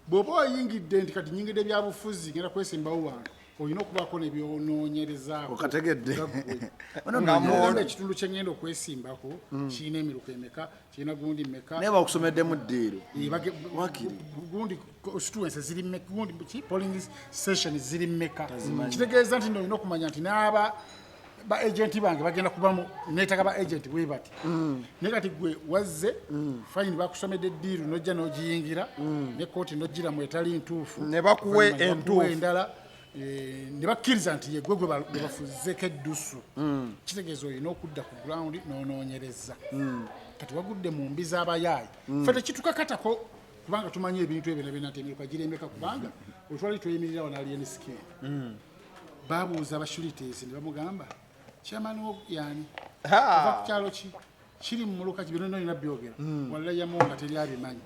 Bw'oba oyingidde nti kati nyingidde byabufuzi, ngenda kwesimbawo wantu, olina okubaako nebyonoonyerezaako. Okategedde. Nga Nga mugamba ekitundu kye ngenda okwesimbako kirina emiruka emeka, kirina gundi meka. Naye bakusomeddemu ddiiru. Eh, Wakiri. Gundi constituency ziri mmeka, gundi ki polling station ziri mmeka. Kitegeeza nti nno olina okumanya nti n'aba ba agent bange bagenda kubamu, neetaga ba agent bwe bati. Naye kati gwe wazze fine, bakusomedde eddiiru, nojja n'ogiyingira ne kooti n'ogiramu etali ntuufu. Ne bakuwa Oluvannyuma ne bakuwa entuufu. endala, ne bakkiriza nti ye gwe gwe bafuzeeko eddusu. Kitegeeza olina okudda ku ground n'onoonyereza. Kati wagudde mu mbi z'abayaayi. Ffe tekitukakatako kubanga tumanyi ebintu ebyo nabyonna nti emiruka giremeka, kubanga wetwali tweyimirira wano Alien Skin, babuuza abashuliteesi ne bamugamba, "Chairman wo yani?" Ha! "Ova ku kyalo ki? Kiri mu muluka ki?" Byonna olina byogera. Wallahi yamu nga teri abimanyi.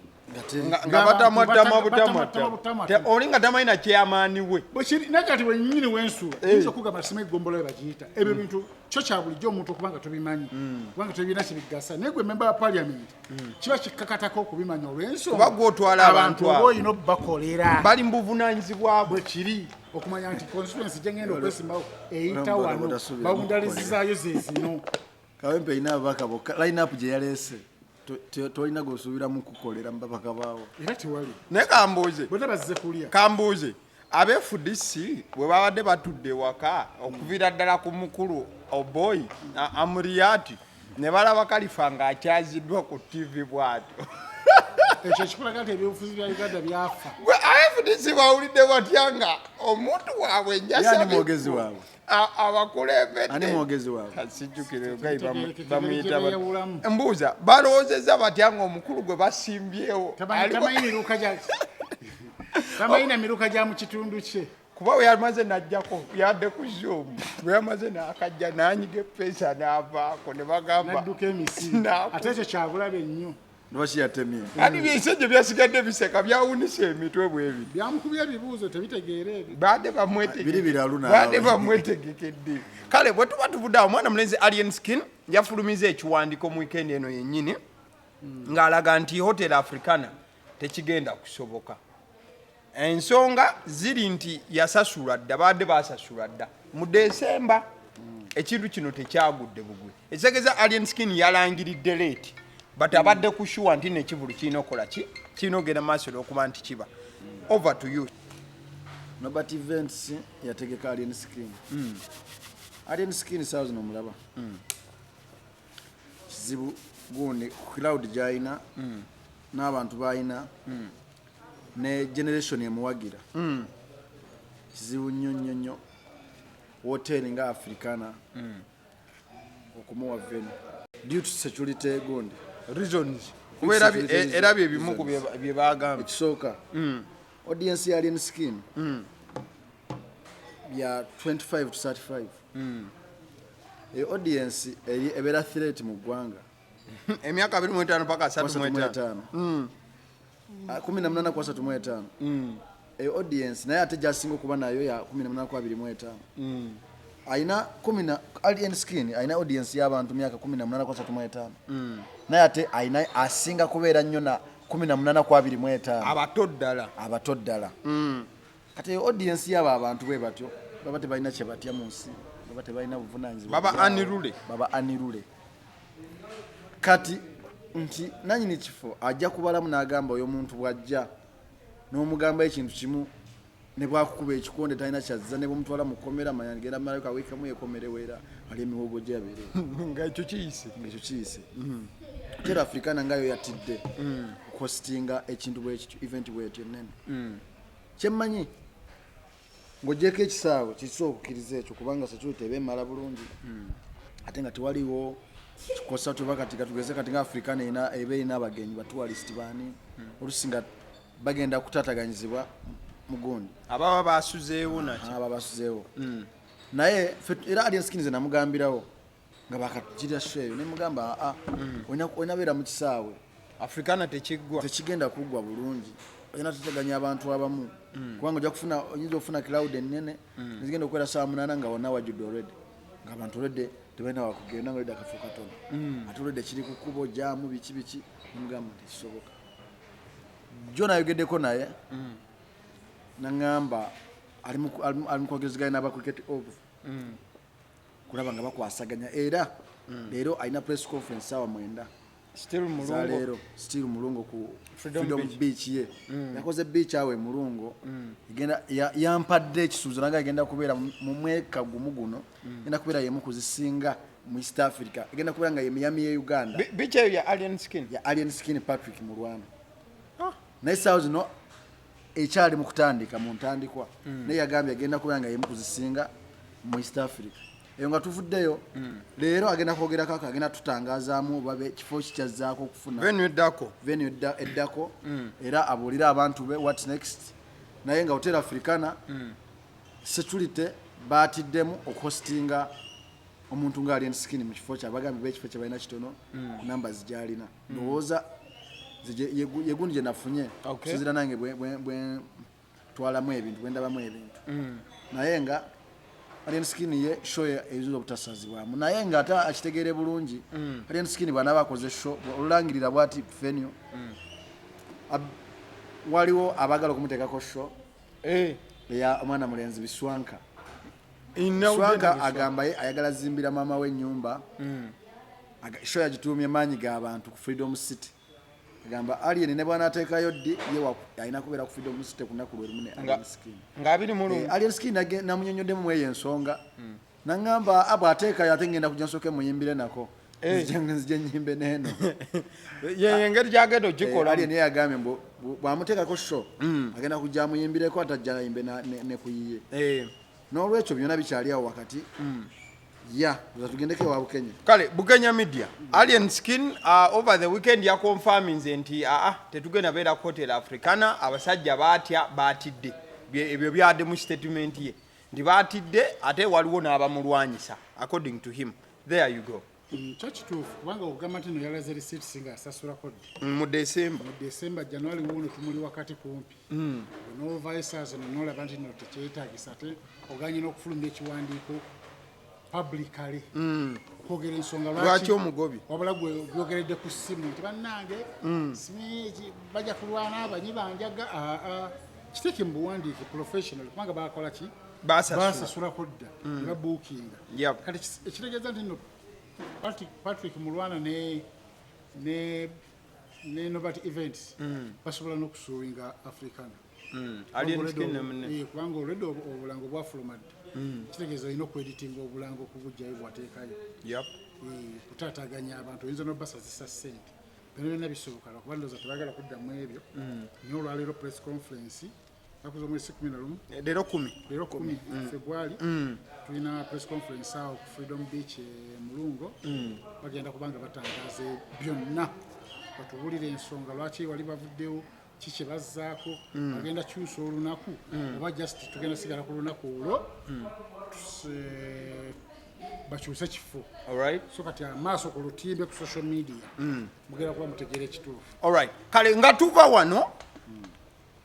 Nga batamwatama Batamwatama butamwatama. butamwatama. Oli nga tamanyi na chairman we. Bwekiri naye kati wenyini wensuula yinza okugamba sima eggombolola we bagiyita. Ebyo bintu kyo kya bulijjo omuntu okuba nga tobimanyi, kubanga tebirina kibigasa. Naye gwe memba wa parliament kiba kikkakatako okubimanya olw'ensonga Kuba gwe otwala abantu oba abo. olina obbakolera. Bali mu buvunaanyizibwa bwe. Bwekiri okumanya nti constituency gye ngenda okwesimbawo eyita Olwo wano, bw'otasuubira bawundalizizaayo ze zino. Kawempe erina ababaka bokka, line up gye yaleese tolina gwosuubiramu kukolera mu babaka baawo. Era tewali. Naye kambuuze. Bonna bazze kulya. Kambuuze, abe FDC bwe babadde batudde waka, okuviira ddala ku mukulu Oboyi Amuriati, ne balaba Kalifa ng'akyaziddwa ku TV bw'atyo. Ekyo ekikulaga nti ebyobufuzi bya Uganda byafa. Gwe FDC bawulidde batya nga omuntu waabwe Ye ani mwogezi waabwe? Abakulembedde? Ani mwogezi waabwe? Sijjukire. Tegerekeke Bamuyita gye beeyawulamu. Mbuuza, balowoozezza batya ng'omukulu gwe basimbyewo Tamanyi na miruka gya mu kitundu kye. Kuba we yamaze najjako yadde ku Zoom, bwe yamaze n'akajja n'anyiga epeesa n'avaako ne bagamba Nadduka emisinde. Ate ekyo kyabulabe nnyo. Lwaki yatemye? Ati byensejjo byasigadde biseka, byawunisa emitwe bwebiri. Byamukubya ebibuuzo tebitegeera ebyo. Baadde Biri biralu naawe. Baadde bamwetegekedde. Kale bwe tuba tuvudde awo, omwana mulenzi Alien Skin yafulumiza ekiwandiiko mu weekend eno yennyini ng'alaga nti Hotel Africana tekigenda kusoboka. Ensonga ziri nti yasasula dda, baadde basasula dda mu Desemba, ekintu kino tekyagudde bugwe. Ekitegeeza Alien Skin yalangiridde late. But abadde ku sure nti nekivulu kirina okukola ki, kirina okugenda mu maaso olwokuba nti kiba. Over to you. Nobert Events yategeka Alien Skin. Alien Skin saawa zino omulaba. Kizibu gundi crowd gy'alina n'abantu b'alina ne generation emuwagira. Kizibu nnyo nnyo nnyo hoteri nga Africana okumuwa venue due to security gundi reasons, kuba era bye bimu ku bye bagamba. Ekisooka, audience ya Alien Skin ya 25 to 35. Eyo audience ebeera threat mu ggwanga. Emyaka 25 paka 35. 18 ku 35. Eyo audience, naye ate gyasinga okuba nayo ya 18 ku 25. Ayina kumi na Alien Skin ayina audience y'abantu myaka 18 ku 35, naye ate ayina asinga kubeera nnyo na 18 ku 25. Abato ddala. Abato ddala. Kati eyo audience y'abo abantu bwe batyo baba tebalina kye batya mu nsi, baba tebalina buvunaanyizibwa. Baba unruly. Baba unruly. Kati nti nanyini kifo ajja kubalamu n'agamba oyo omuntu bw'ajja n'omugamba ekintu kimu, ne bwakukuba ekikonde talina kyazza, ne bwomutwala mu kkomera manya genda malayo kawiiki kamu yekomerewo era ali emiwogo gye yabeere. Nga ekyo kiyise. Nga ekyo kiyise. Hotel Africana ngayo yatidde okuhostinga ekintu bwekityo, event bwetyo ennene. Kyemmanyi, ng'ogyeko ekisaawe kisobola okukkiriza ekyo, kubanga security eba emala bulungi ate nga tewaliwo kikosa. Tuba kati katugeze kati nga Africana eba erina abagenyi ba tourist baani, olusi nga bagenda kutaataganyizibwa mugundi. Ababa basuzeewo naki. Aba basuzeewo. Naye era Alien Skin ze namugambirawo nga bakatugira show eyo, nemugamba, aa, olina beera mu kisaawe. Africana tekiggwa. Tekigenda kuggwa bulungi, olina tuteganya abantu abamu, kubanga ojja kufuna, oyinza okufuna crowd ennene nezigenda okukwera saa 8 nga wonna wajjudde already, nga abantu already tebalina wakugenda, nga already akafo katono, ate already kiri ku kkubo jaamu biki biki. Nemugamba nti tekisoboka. Jo nayogeddeko naye, naŋŋamba ali mu kwogezeganya n'aba Cricket Oval kulaba nga bakwasaganya, era leero alina press conference saawa 9 Still Mulungo. Zaleero still Mulungo ku Freedom Freedom Beach. Beach. Ye yakoze beach awo e Mulungo. Egenda yampadde ekisuubizo nanga egenda kubeera mu mweka gumu guno, egenda kubeera yemu kuzisinga mu East Africa, egenda kubeera nga ye Miami ye Uganda. Beach eyo ya Alien Skin? Ya Alien Skin Patrick Mulwana. Naye saawa zino ekyali mu kutandika, mu ntandikwa, naye yagambye agenda kubeera nga yemu kuzisinga mu East Africa. Eyo nga tuvuddeyo, leero agenda kwogerako ako, agenda tutangazaamu oba kifo kikyazzaako okufuna venue eddako. Venue eddako, era abuulire abantu be what next. Naye nga Hotel Africana security batiddemu okuhostinga omuntu nga Alien Skin mu kifo kyabwe. Bagambye ekifo kye balina kitono ku numbers gyalina. Ndowooza yegundi gye nafunye okusinziira nange bwe twalamu ebintu, bwe ndabamu ebintu. Naye nga Alien Skin ye show ye eyinza obutasazibwamu, naye nga ate akitegeere bulungi, Alien Skin bw'anaaba akoze show olulangirira bwati venue, waliwo abaagala okumuteekako show eya omwana mulenzi Biswanka. Biswanka agamba ye ayagala zimbira maama we ennyumba. Show yagituumye maanyi g'abantu ku Freedom City. Agamba Alien ne bw'anaateekayo ddi, ye alina kubeera ku Freedom City ku lunaku lwe lumu ne Alien Skin. Nga 21. Alien Skin namunyonyoddemu mu eyo ensonga, naŋŋamba bw'ateekayo ate ngenda kujja nsooke muyimbire nako. Nzije nnyimbe n'eno. Ye engeri gyagenda ogikola. Alien ye yagambye mbu bw'amuteekako show agenda kujja amuyimbireko, ate ajja ayimbe ne ku yiye. N'olwekyo byonna bikyali awo wakati. Ya za tugendeko ewa Bukenya. Kale Bukenya Media, Alien Skin over the weekend yaconfirminze nti aa, tetugenda beera ku Hotel Africana. Abasajja baatya, baatidde. Ebyo byadde mu statement ye nti baatidde, ate waliwo n'abamulwanyisa, according to him. There you go. Kyo kituufu, kubanga okugamba nti no yalaze receipts nga asasulako ddi? Mu December. Mu December. January wuuno tumuli wakati kumpi. Onoovayo saa zino nolaba nti no tekyetaagisa, ate oganye n'okufulumya ekiwandiiko publicly okwogera ensonga. Lwaki omugobi? Wabula gwe byogeredde ku ssimu nti bannange simanyi bajja kulwana abanyi banjaga. Aa, kiteeke mu buwandiike professional, kubanga bakola ki? Basasula. Basasulako dda ne babuukinga. Kati ekitegeeza nti no Patrick Mulwana ne Ne Nobert Events basobola n'okusuwinga Africana. Alien Kubanga Skin already ne munne. Kubanga already obulango bwafuluma dda. Kitegeeza olina okweditinga obulango okubugjayo bwateekayo. Kutaataganya abantu, oyinza n'obasazisa ssente. Byonna byonna bisoboka, lwakuba ndowooza tebagala kuddamu ebyo. Naye olwaleero press conference naku z'omwezi 11. Leero 10. Leero 10 Febwali, tulina press conference awo ku Freedom Beach e Mulungo. Bagenda kubanga batangaza byonna, batubuulire ensonga lwaki wali bavuddewo, ki kye bazzaako, bagenda kyusa olunaku oba just tugenda sigala ku lunaku olwo, bakyuse kifo. So kati amaaso ku lutimbe ku social media, mugenda kuba mutegeera ekituufu. Alright, kale nga tuva wano,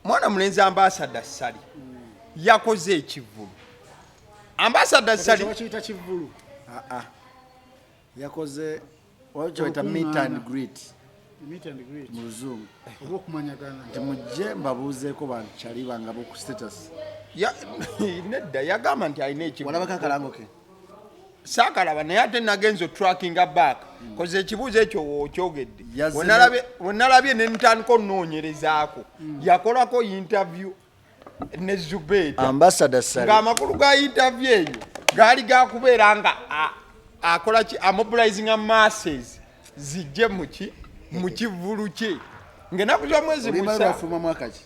mwana mulenzi Ambassador Ssali yakoze ekivvulu. Ambassador Ssali. Bakiyita kivvulu? Ah, ah. Yakoze wakyoyita meet and greet. Meet and greet. Mu Luzungu. Oba okumanyagana. Nti mujje mbabuuzeeko bankyali bange aboku status. Nedda, yagamba nti alina ekivvulu. Walabako akalango ke? Saakalaba, naye ate nagenza otrackinga back koze ekibuuzo ekyo wookyogedde. Yazze. Wenalabye ne ntandika onoonyerezaako, yakolako interview ne Zubeeta. Ambassador Ssali. Ng'amakulu ga interview eyo gaali gakubeera nga akola ki, amobilizinga masses zijje muki mu kivvulu kye ng'ennaku z'omwezi Oluyimba 7. Lwafuluma mwaka ki?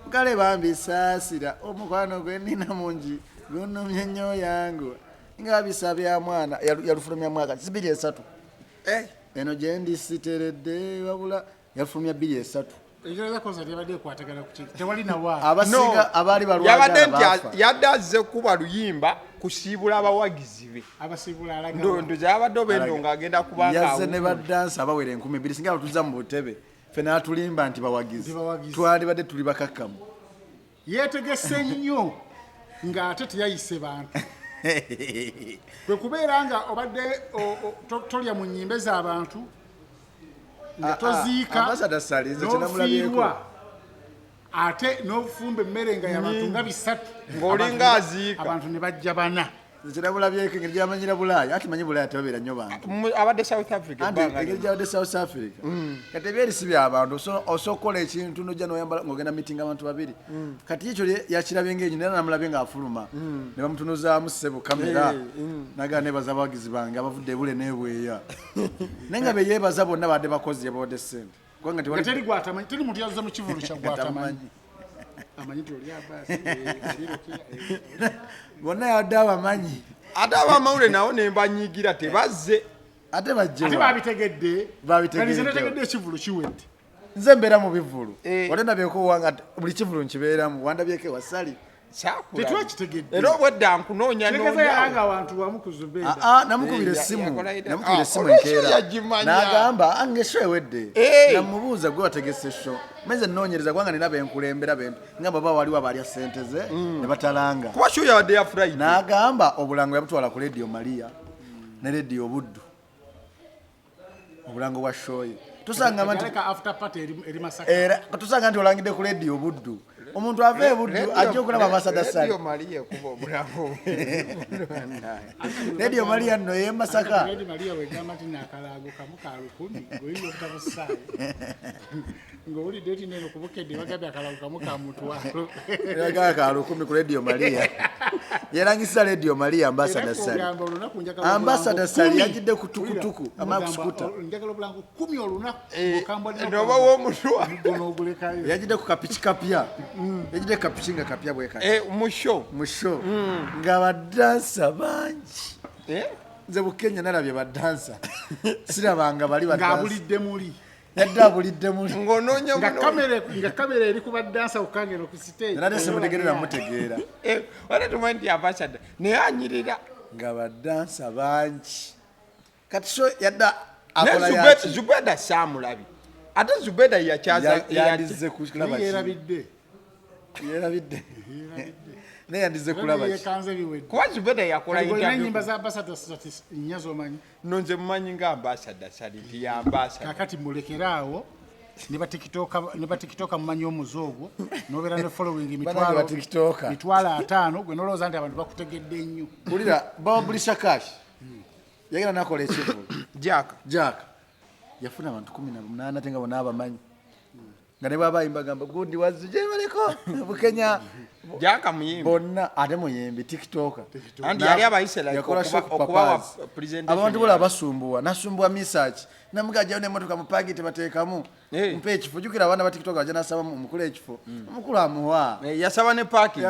Kale bambi saasira omukwano gwe nina mungi gunumye nnyo yangu nga bisa bya mwana. Yalufulumya mwaka ki? Si 2003? Eh. Eno gye ndi siteredde, wabula yalufulumya 2003. Ekirala, concert yabadde ekwatagana ku kintu tewali nawa. Abasinga No, abaali balwagala yabadde nti baafa. yadde azze kuba luyimba kusiibula abawagizi be. Abasiibula alaga. Ndoza yabadde oba endo ng'agenda kubanga Yazze ne awummula. badansa abawera 2000. Singa batuza mu butebe ffe n'atulimba nti bawagizi, Nti bawagizi. twalibadde tuli bakakkamu. Yeetegese nnyo ng'ate teyayise bantu, kwe kubeera nga obadde tolya mu nnyimbe z'abantu nga toziika. Ambassador Ssali, nze kye namulabyeko. N'ofiirwa ate n'ofumba emmere nga y'abantu nga 300. Ng'olinga aziika. Abantu ne bajja bana. Nze kye namulabyeko, engeri gyamanyira Bulaaya, ati manyi Bulaaya tebabeera nnyo bantu. Abadde South Africa Anti ebbanga engeri lino. gyabadde South Africa, kati ebyeri si byabantu. Osobola okukola ekintu nojja noyambala ng'ogenda meeting abantu babiri. Kati ekyo yakirabye ng'ekyo, naye namulabye ng'afuluma ne bamutunuzaamu ssebo kamera, nagaa nebaza abawagizi bange abavudde ebule n'ebweya, naye nga beyeebaza bonna badde bakozi, yabawadde ssente kubanga Nga tewali teri gwatamanyi, teri muntu yazze mu kivulu kya gwatamanyi. Tamumanyi. Amanyi nti oli Abaasi, oli Rukia, Bonna yadde abamanyi. Ate abamawulire nawo ne mbanyiigira, tebazze. Ate bajje Ate wa? babitegedde. Babitegedde. Kati nze nategedde ekivulu kiwedde. Nze mbeera mu bivulu. Eh. Wate ndabyeko wanga buli kivulu nkibeeramu, wandabyeko ewasali? Saakulabye. Tetwakitegedde. Era obwedda nkunoonya Kitegeeza noonya. yalanga abantu wamu ku Zubeeda. Ah, ah, namukubira Eh, essimu. yakola ida. Namukubira Ah, essimu olw'ekyo enkeera. yagimanya. N'agamba ange show ewedde. Eh. Namubuuza, gwe wategese show? Meze nnoonyereza kubanga nina benkulembera nga baba waliwo abalya ssente ze ne batalanga. Kuba show yabadde ya Friday. N'agamba obulango yabutwala ku Radio Maria ne Radio Buddu, obulango bwa show ye. Tusanga nti Yaleka after party eri Masaka. Era tusanga nti olangidde ku Radio Buddu, omuntu ava e Buddu ajja okulaba Ambassador Ssali. Radio Maria ekuba obulango. Radio Maria nno ey'e Masaka. Radio Maria wegamba nti nakalaago kamu ka 1000, ng'oyinza obutabussaayo ng'owulidde nti neno kubukedde bagambye akalaago kamu ka 50. Eraga ka 1000 ku Radio Maria. Yerangisa Radio Maria Ambassador Era Ssali. kugamba olunaku njagala Ambassador obulango Ssali 10. yajjidde ku tukutuku, Wulira, ama mugamba, ku scooter. njagala obulango 10 olunaku. Eh, Okambwa nnyo n'oba w'omutwalo. omuggo n'ogulekayo. Yajjidde ku kapiki kapya. Yajjidde ku kapiki nga kapya bwe kati. Eh, mu show. Mu show. Nga badansa bangi. Eh? Nze Bukenya nalabye badansa. Sirabanga bali badansa. Ng'abulidde muli. Yadde abulidde muli. Ng'onoonya Nga buno. kamera eri ku badansa okukangera ku stage. Nate simutegeerera mutegeera. Eh, wate tumanyi nti ambassador naye anyirira. Nga badansa bangi. Kati show yadde Naye akola yaki? Zubeda saamulabye. Ate Zubeda yakyaza. Yandizze kulaba ki? Yeerabidde. Yeerabidde. Naye yandizze kulaba ki? Yekanze biwedde. Kuba Zubeda yakola Olina interview. ennyimba za Ambassador Ssali nnya z'omanyi. No, nze mumanyi nga Ambassador Ssali nti ye ambassador. Kakati mulekere awo ne batikitoka, mumanyi omuze ogwo nobeera ne following Banange batikitoka. 50,000, gwe nolowooza nti abantu bakutegedde nnyo. Wulira, bawabulisha cash. Yagenda nakola ekivulu. Jack. Jack. Yafuna abantu 18 ate nga bonna abamanyi. Nga ne bw'aba ayimba agamba gundi wazzu gyebaleko Bukenya. Jaka muyimbi. Bonna ate muyimbi TikToker. Anti yali abayise like Yakola shock okubawa papazi. presentation. Abantu bola basumbuwa, nasumbuwa Misach. Namuga ajjayo n'emmotoka mu paaki tebateekamu. Eh. Mpa ekifo, jjukira abaana ba TikTok bajja n'asaba omukulu ekifo. Omukulu amuwa. Eh, yasaba ne parking.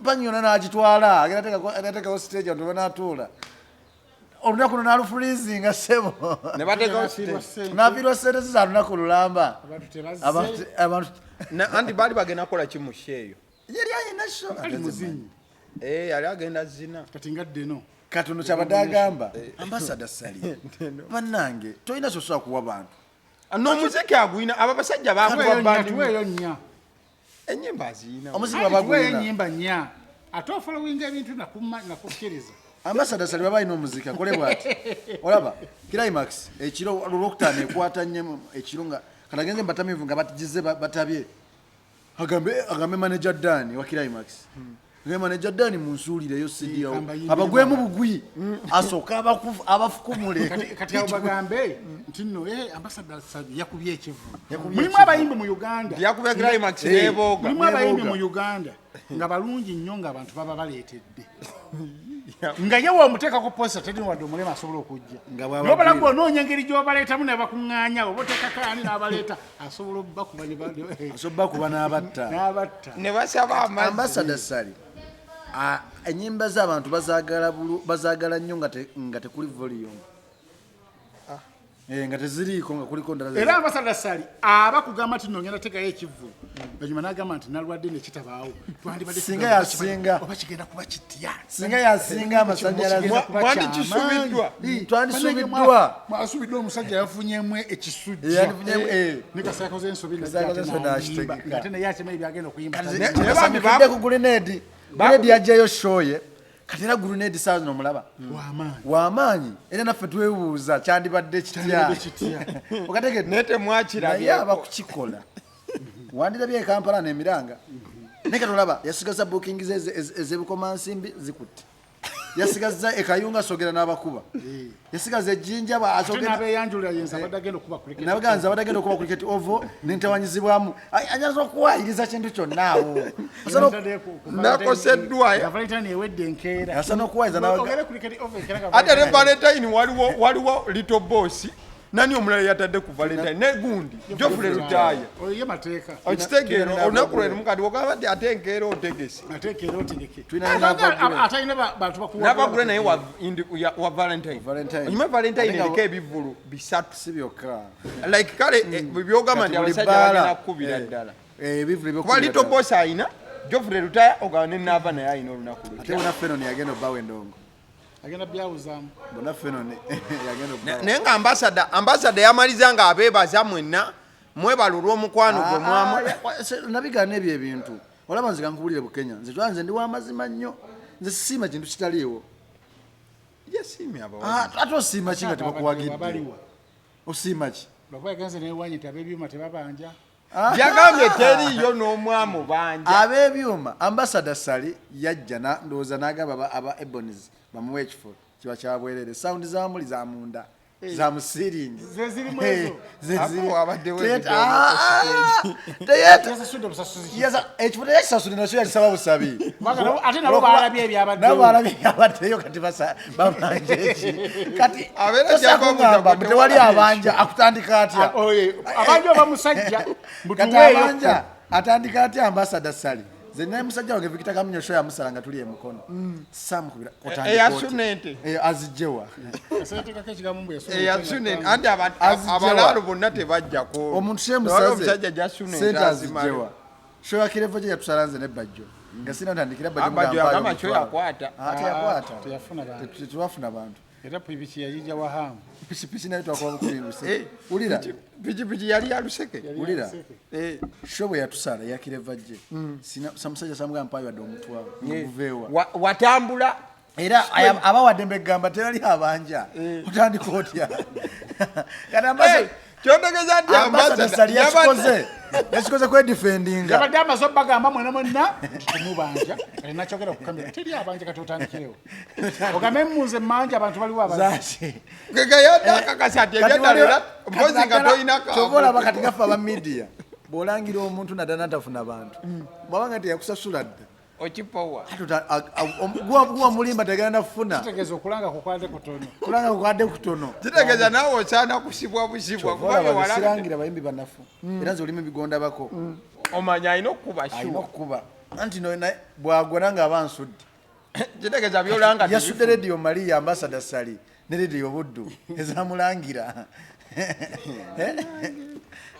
Parking yonna n'agitwala, agenda ateekawo stage abantu banaatuula. Olunaku luno n'alufreezinga ssebo. Ne bateekawo N'afiirwa stage. ssente. N'afiirwa ssente ze za lunaku lulamba. Abantu tebazze. Abantu Anti baali bagenda kukola ki mu show eyo? Yali alina show. Ali muzinyi. Eh, yali agenda zina. Kati nga ddeno. Katono kyabadde agamba, Ambassador Ssali, bannange, tolina ky'osobola kuwa bantu. N'omuziki agulina, abo abasajja bakuba bandi. Tuweeyo nnya. Ennyimba aziyina. Omuziki Anti bw'aba tuweeyo agulina. ennyimba nnya. Ate ofollowinga ebintu nakukkiriza. Ambassador Ssali bw'aba alina omuziki akole bw'ati. Olaba, Climax, ekiro olwokutaano ekwata nnyo ekiro nga kati agenze mu batamiivu nga batigize batabye. Agambe manager Dan wa Climax. Agambe manager Dan munsuulireyo CD awo. Kamba yimbire Abagwemu baba. bugwi. Asooke abafukumule. Kati awo bagambe nti nno, Ambassador Ssali yakubye ekivu. Yakubye Mulimu ekivu. abayimbi mu Uganda. Yakubye Climax n'ebooga. Mulimu abayimbi N'ebooga. mu Uganda nga balungi nnyo ng'abantu baba baleetedde. Nga ye w'omuteekako posta teri wadde omulema asobola okujja. Nga bw'aba N'obala agwira. gw'onoonya engeri gy'obaleetamu ne bakuŋŋaanya, oba oteekako ani n'abaleeta, asobola obbakuba ne ba- Asobola obbakuba n'abatta. N'abatta. Ne basaba amazzi. Ambassador Ssali, ennyimba z'abantu bazaagala nnyo nga tekuli volume. Nga teziriiko nga kuliko ndala. Era Ambassador Ssali aba kugamba nti nno ngenda teekayo ekivvulu. Oluvannyuma n'agamba nti nalwadde ne kitabaawo. Twandibadde Singa tugamba yasinga. oba kigenda kuba kitya. Singa yasinga amasannyalaze. Kigenda kuba Mwandikisubiddwa. kyamaanyi. Twandisubiddwa. Mwasubiddwa omusajja yafunyemu ekisujja. Yafunyemu, Ne kasita yakoze ensobi Kasita yakoze ensobi n'ayimba. n'akitegeka. Ng'ate naye akyemaye by'agenda okuyimba. Kati Ne- nze ne nasanyukidde bambi ku Grenade. Grenade yaggyayo show ye. Kati era Grenade saa zino omulaba. W'amaanyi. W'amaanyi. Era naffe twebuuza kyandibadde kitya. Kyandibadde kitya. Okategedde? Naye temwakirabye. Naye aba kukikola. Wandirabye e Kampala n'emiranga. Naye kati olaba yasigaza booking ze ez'ebukomansimbi zikutte. Yasigaza e Kayunga asogera n'abakuba. Yasigaza e Jinja Ate asogera n'abeeyanjulira ye nze abadde agenda okuba cricket. Nabaganza abadde agenda okuba cricket oval n'entawanyizibwamu. Ayinza okuwaayiriza kintu kyonna awo. Nakoseddwa. Nga Valentine ewedde enkeera. Asobola okuwaayiriza n'abaga- Ogere cricket oval enkeera nga Ate ne Valentine. Valentine waliwo Little Boss. Nani omulala yatadde ku Valentine? Ne gundi, Geoffrey Lutaaya. Oyo ye mateeka. Okitegeera, Tulina olunaku lwe n'abagule. lumu kati ogamba nti ate enkeera otegese. Mateeka era otegeke. Tulina Ate n'abagule. ate alina bantu bakuwa. N'abagule naye wa Valentine. Valentine. Onyuma Valentine Ate nga eriko ebivvulu bisatu. Si byokka. Like kale, by'ogamba Kati nti buli abasajja bbaala, bagenda kukubira ddala. Ebivvulu Kuba ebyokubira Little ddala. Boss alina, Geoffrey Lutaaya ogamba ne Naava naye alina olunaku lwe. Ate bonna Fenon yagenda obbawa endongo. Agenda byawuzaamu. Bonna Fenon yagenda obbawa. Naye nga ambassador yamaliza nga abeebaza mwenna, mwebala olw'omukwano gwe mwamu. Nabigaana ebyo ebintu. Olaba nze kankubulire Bukenya. Nze twa nze ndi w'amazima nnyo. Nze sisiima kintu kitaliiwo. Yasiimye abawagizi. Ate osiima ki nga tebakuwagidde? Abaliwa. Osiima ki? Lwakuba yagenze n'ewanyi nti ab'ebyuma tebabanja. Yagambye teriiyo n'omwamu banja. Ab'ebyuma, Ambassador Ssali yajja ndowooza n'agamba aba Ebonies bamuwe ekifo kiba kya bwereere. Sound za muli za munda, za mu ceiling. Ze zirimu ezo. Ze ziri. Ako abaddewo Teyeta- ebigambo Teyeta- Yasasudde obusasuzi ki? Ekifo teyakisasudde nakyo yakisaba busabi. Kubanga ate nabo baalabye ebyabaddewo. Nabo baalabye ebyabaddeyo kati babanja eki. Kati Abeera tosobola ajja kungamba kubuuza mbu tewali tewali abanja, akutandika atya? Oye, abanja oba musajja, Kati mbutuweeyo. abanja atandika atya Ambassador Ssali? Nze naye musajja wange Victor Kamunyo show yamusala nga tuli e Mukono. Samukubira, otandika Eyasuna otya? ente. Azigyewa. Aseetekako ekigambo mbu yasuna Eyasuna ente. ente. Anti Azigyewa. abalaalo bonna tebajjako. Omuntu Waliwo kyemusaze, omusajja gyasuna ente sente azimala. azigyewa. Show ya Kirevo gye yatusala nze ne Bajjo. Nga sina ntandikira Bajjo Bajjo mugamba yagamba ayo kyo omutwalo. yakwata. Teyakwata. Teyafuna bantu. Tetwafuna bantu. Era pikipiki yayijja wa Hamu. Pikipiki nayo twakuba bukumi luseke. Wulira. Pikipiki yali ya luseke. Yali ya Wulira. luseke. Show bwe yatusala ya Kireva gye. Sina samusajja samugamba mpayo wadde omutwalo. Nguveewa. Watambula. Era abawadde mbegamba tewali abanja. Otandika otya? Kati ambasa- Kyotegeeza nti Ambassador Ssali yakikoze, yakikoze kwedefendinga. Yabadde amaze obbagamba mwena mwenna nti temubanja, kati nakyogera ku kamera, teri abanja, kati otandikirewo ogambe mmunze mmanja, abantu baliwo abazi. Zaki. Akakasa nti ebyaddala mpozi nga tolina. Kyova olaba kati gaffe aba media, bw'olangira omuntu naddala natafuna bantu, bw'abanga teyakusasula dda, okipowa. Ate guwa mulimba, tegenda nafuna. Kitegeeza okulanga kukwadde kutono. Kulanga kukwadde kutono. Kitegeeza naawe osaana kusibwa busibwa kuba Olaba byewalanga. sirangira bayimbi banafu, era nze olimi bigondabako. Omanya alina okukuba. Alina Sure. okukuba anti bwagwa nange aba nsudde. Kitegeeza byolanga. Yasudde Radio Maria, Ambassador Ssali, ne Radio Buddu ezamulangira.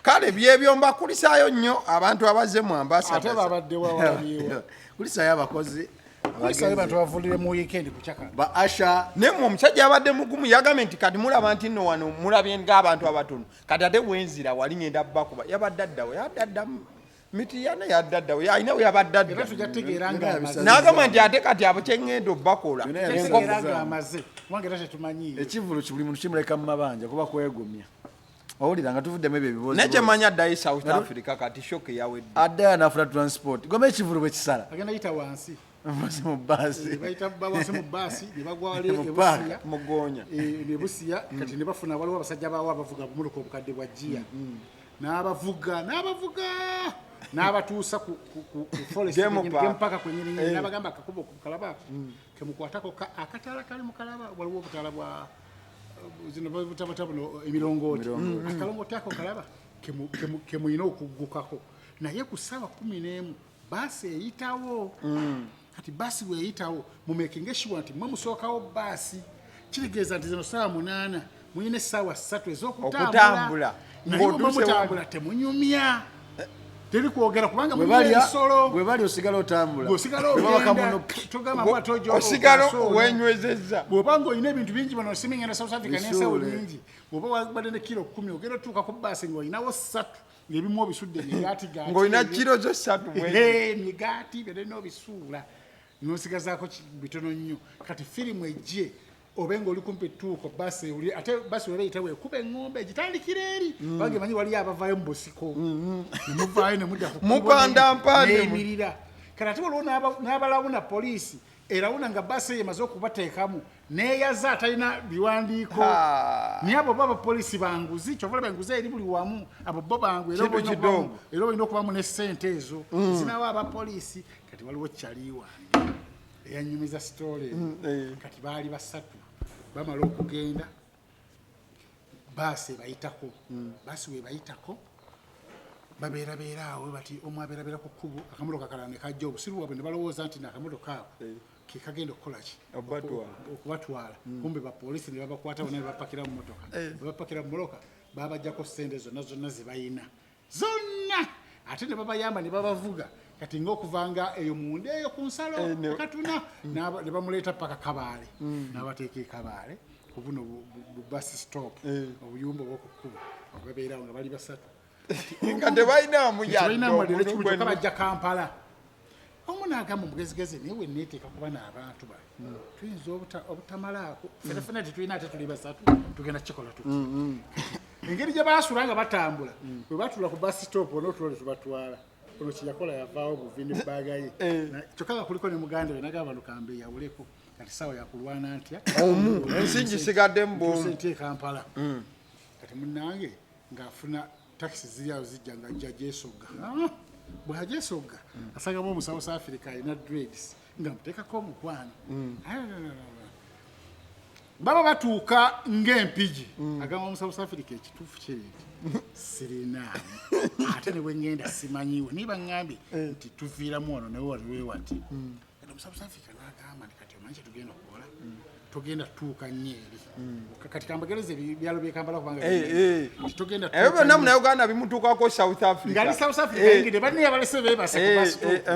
Kale byebyo, mbakulisaayo nnyo abantu abazze mu Ate Ambassador. babadde wawalabyewa? Kulisaayo abakozi. Kulisayo bantu bavulire mu weekend kucakala. Ba asha. Naye mwe, omusajja yabadde mugumu, yagambye nti kati mulaba nti nno wano mulabye ng'abantu abatono, kati ate wenzira wali ngenda bakuba. Yabadde addawo, yadde adda Mitiyana, yadde addawo, alina we yabadde Era adda. tujja tutegeera nga amaze. N'agamba nti ate kati abo kyeŋŋenda obbakola. Byonna yabisaze. Tutegeera nga amaze, kubanga era tetumanyiiyo. Ekivulu buli muntu kimuleka mu mabanja, kuba kwegumya, owulira nga tuvuddemu ebyo ebibuuzo. Naye kyemanya, addayo South Africa, kati shock yawedde. Addayo anafuna transport goma, ekivulu bwe kisala. Agenda yita wansi. Mpozi mu baasi. Bayita wansi mu baasi ne bagwa wali Mu e park. Busia. Mugonya. Ne Busia, kati ne bafuna, waliwo abasajja baawo abavuga bumuluka obukadde bwa giya, n'abavuga n'abavuga n'abatuusa ku forest. Game kwenyini, park. Game park kwenyini nyini. N'abagamba akakubo ku kalaba ako kemukwatako akataala kali mu kalaba, waliwo obutaala bwa zino butabata buno, emirongooti, akalongooti ako kalaba kemuyina okuggukako, naye ku ssaawa 11 baasi eyitawo. Kati baasi bweyitawo, mumakinge sure nti mwe musookawo baasi. Kitegeeza nti zino ssaawa 8, muyina essaawa 3 ez'okutambula. Okutambula. Naye bwe Ng'otuuse. mutambula temunyumya, teri kwogera, kubanga Bwe mulina balya, ebisolo. bwe bali osigala otambula. Bw'osigala Bwe baba ogenda, kamuno, togamba mbu ate Osigala ogaasa ono. wenywezezza. Bw'oba ng'olina ebintu bingi, bano osima ngenda South Africa n'ensawo Bisuule. nyingi, bw'oba wabadde ne kiro 10, ogenda otuuka ku baasi ng'olinawo 3, ng'ebimu obisudde, emigaati gaati. Ng'olina kiro zo 3 bwezi. Emigaati byonna obisuula, n'osigazaako bitono nnyo. Kati firimu ejje, obe ng'oli kumpi tuuko baasi ewuli, ate baasi weba eyitawo ekuba eŋŋombe egitandikira eri, kubanga emanyi waliyo abavaayo mu busiko, ne muvaayo ne mudda ku kkubo. Mupanda mpande. Neyimirira. Kati ate waliwo n'abalawuna, poliisi erawuna nga baasi eyo emaze okubateekamu, neeyaza atalina biwandiiko. Naye abo bo abapoliisi banguzi, kyova olaba enguzi eri buli wamu. Abo bo bangu, era Kintu olina kidongo. era olina okubamu ne ssente ezo zinawo abapoliisi. Kati waliwo kyali wange eyanyumiza story eno. Kati baali basatu, bamala okugenda, baasi ebayitako. Baasi webayitako, babeerabeera awo bati, omu abeerabeera ku kkubo, akamotoka kalala ne kajja. Obusiru bwabwe ne balowooza nti nakamotoka ako ke kagenda okukola ki? Okubatwala. Okubatwala. Kumbe bapoliisi ne babakwata bonna, ne bapakira mu motoka. Bwe bapakira mu motoka, babajjako sente zonna zonna ze bayina zonna, ate ne babayamba ne babavuga. Kati ngaokuvanga eyo munda eyo ku nsalo Katuna, ne bamuleeta paka Kabaale, n'abateeka e Kabaale ku buno bu bus stop, obuyumba obwokukkubo, babeerawo nga bali basatu. Nga tebalinamu. Tebalina yadde wadde omuntu n'ekimu, kyokka bajja Kampala. Omu n'agamba omugezigezi, naye we neeteeka kuba n'abantu bano, tuyinza obutamalaako fena fena, tetulina, ate tuli basatu, tugenda kukikola tuti? Engeri gye baasula nga batambula, bwe batula ku bus stop, onootulole tubatwala. Ono kyeyakola, yavaawo buvi ne bbaaga ye. Kyokka nga kuliko ne muganda we, nagamba lukambe yawuleko, kati saawa yakulwana ntya? Omu ensi gisigaddemu bwomu. Ntuuse ntya e Kampala? Kati munnange ng'afuna takisi ziri awo zijja, nga ajja gyesogga. Bw'agyesogga asangamu omu South Africa alina dreads, nga muteekako omukwano. Baba batuuka ng'Empigi, agamba mu South Africa, ekituufu kiri nti sirinaamu, ate ne bwe ŋŋenda simanyiwe, niba ŋŋambye nti tuviiramu wano nawe wali wewati. Kati omu South Africa n'agamba nti kati omanyi kyetugenda okukola, togenda tuuka nnyo eri. Kati kambagereza ebyalo by'e Kampala, kubanga nti togenda Ebyo tuuka byonna nnyo. Munauganda bimutuukako South Africa. Ngali South Africa, yingidde banne abalese beebase ku bus stop.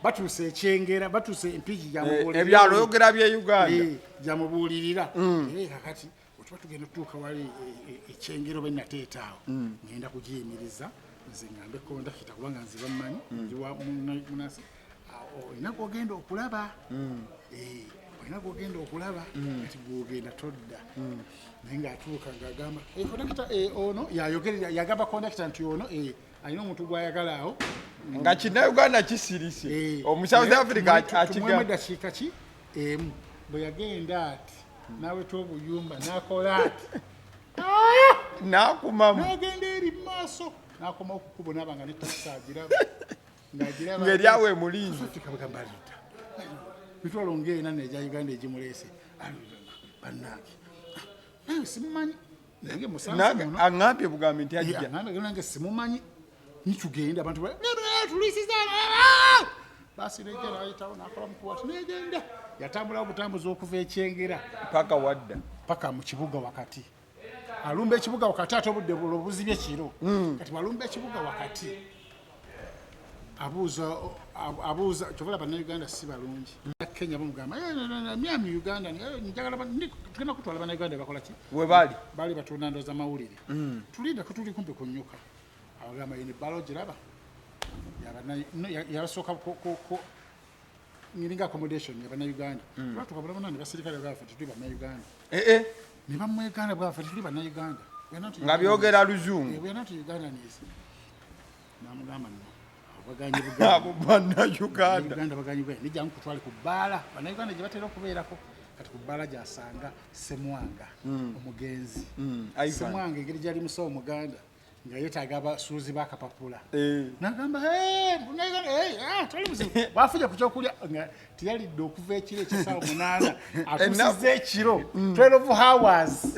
Batuuse Ekyengera, batuuse Empigi. Ebyalo oyogera bye Uganda. Jamubuulirira. Kakati otuba tugenda tutuuka wali Ekyengera oba enateeta awo, ngenda kugiyimiriza nze ngambe kondakita, kubanga nze bammanyi, ndi wa munasi, olina gwogenda okulaba. Olina gwogenda okulaba, kati gwogenda todda. Naye ng'atuuka ng'agamba, "Eh, kondakita, eh, ono yayogerera." Yagamba kondakita nti ono, eh, alina omuntu gw'ayagala awo. Nga Kinnauganda kisirise. Eh, Omu South naye Africa tumuwemu akigamba. eddakiika ki emu. Bwe yagenda ati n'aweta obuyumba n'akola ati, N'akumamu. N'agenda eri mu maaso n'akomawo ku kkubo, n'aba nga ne takisi agiraba, ng'agiraba. Ng'eri awo emulinze. Africa bagamba alidda mitwalo ng'ena negya Uganda egimuleese. Bannange, nange simumanyi, nange musanze Nange muno. aŋŋambye bugambi nti ajja. Nange nange simumanyi, nitugenda abantu tulisiza basi nejja nayitawo nakola mukuwati negenda. Yatambulawo obutambuzi okuva ekyengera paka wadda. Paka mu kibuga wakati. Alumba ekibuga wakati, ate obudde bulo buzibye kiro. Kati bwalumba ekibuga wakati, abuuza abuuza kyovala Bannayuganda si balungi. Kenya bamugamba, "Eh, no, no, no, myami Uganda, eh, njagala tugenda kutwala Bannayuganda bakola ki?" We bali. Baali batunda ndooza mawulire. Tulinda ko, tuli kumpi kunyuka. Abagamba yino ebbala ogiraba, yabasooka ngiringa accommodation yabannayuganda. Lwatuuka bulabona ne basirikale bwaffe, tetuli Bannayuganda. Eh, eh, Ne bamweganda bwaffe, tetuli Bannayuganda. We are not nga Ugandans. byogera Luzungu. Eh, we are not Ugandans. Namugamba nno abaganye Buganda. Abo Bannayuganda. Uganda baganye Uganda, nijja nkutwale ku bbaala Bannayuganda gye batera okubeerako. Kati ku bbaala gyasanga Semwanga omugenzi. Ivan. Semwanga engeri gyali musawo muganda, nga yeetaaga abasuuzi b'akapapula. Nagamba, "Hey, Munnayuganda, hey, ah, toli muzibu." Bafunye ku kyokulya nga teyalidde okuva ekiro ekisaawa 8, atuusiza ekiro 12 hours.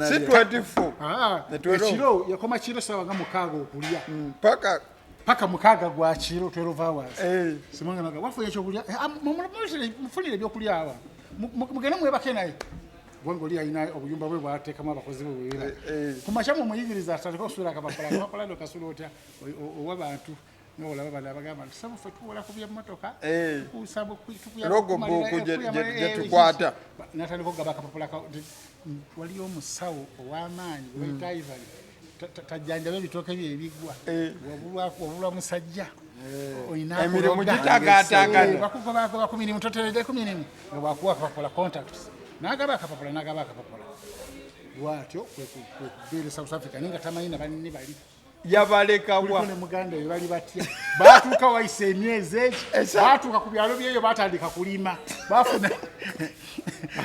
Si 24. Ah, Ne 12. Ekiro yakoma kiro saawa nga 6 okulya. Paka. Paka 6 gwa kiro, 12 hours. Simwanga naga wafunye ekyokulya. Eh, ah, mufunire ebyokulya awa. Mugende mwebake naye, kubanga oli alina obuyumba bwe bwateekamu abakozi bwe bwebebaka. Ku makya mumuyigiriza atandike osuula akapapula. Akapapula no kasula otya owa bantu nga olaba bano abagamba nti sabo ffe tuwola ku byemmotoka. Logbook gye tukwata. Natandika okugaba akapapula waliyo omusawo ow'amaanyi gwe bayita Ivan, tajjanjaba ebitooke bye ebigwa. Wabulwa musajja olina Emirimu akuloga. gitagaatagana. Bakugobagoba ku mirimu, toteredde ku mirimu, nga bwakuwa akapapula contacts, n'agaba akapapula, n'agaba akapapula bwatyo kwe kubeera e South Africa, naye nga tamanyi na banne bali. Yabalekawa? Kuliko ne muganda we, bali batya? Batuuka wayise emyezi egi. Batuuka ku byalo byeyo, batandika kulima, bafuna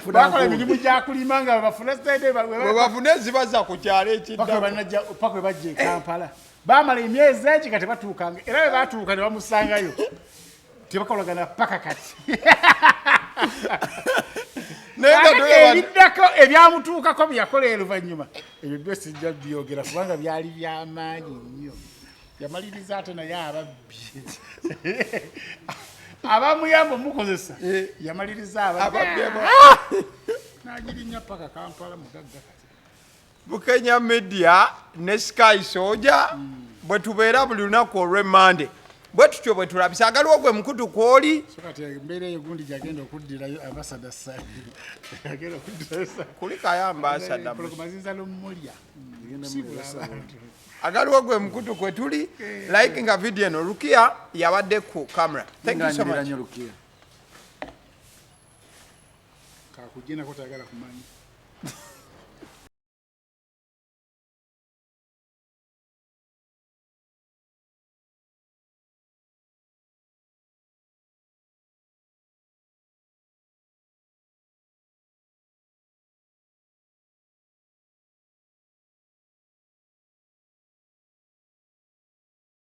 bakola emirimu gya kulima nga bafuna sente. Bwe bafuna ezibaza ku kyalo paka ekiddako. Paka we bajja e Kampala, bamala emyezi egi nga tebatuukanga, era bwe batuuka ne bamusangayo, tebakolagana paka kati. Naye nga Kakati tolaba. Ebiddako ebyamutuukako bye yakola oluvannyuma, ebyo byo sijja byogera kubanga byali byamaanyi nnyo. Yamaliriza ate naye ababbi abamuyamba omukozesa. Yamaliriza ababbi. Ababbi Nagirinnya paka Kampala, mugagga kati. Bukenya Media ne Sky Soja bwe tubeera buli lunaku olw'Emmande, bwe tutyo bwe tulabisa. Agaliwo gwe mukutu kwoli. So kati embeera eyo gundi gyagenda okuddirayo ambasada sa agenda okuddirayo sa Kulikayo ambasada. Empologoma ziyinza n'omulya kusiibula abantu. Agaliwo gwe mukutu kwe tuli. Like nga video eno. Rukia yabadde ku camera. Thank you so Nganyumira much. nnyo Lukiya. Kakujja nako tayagala kumanya.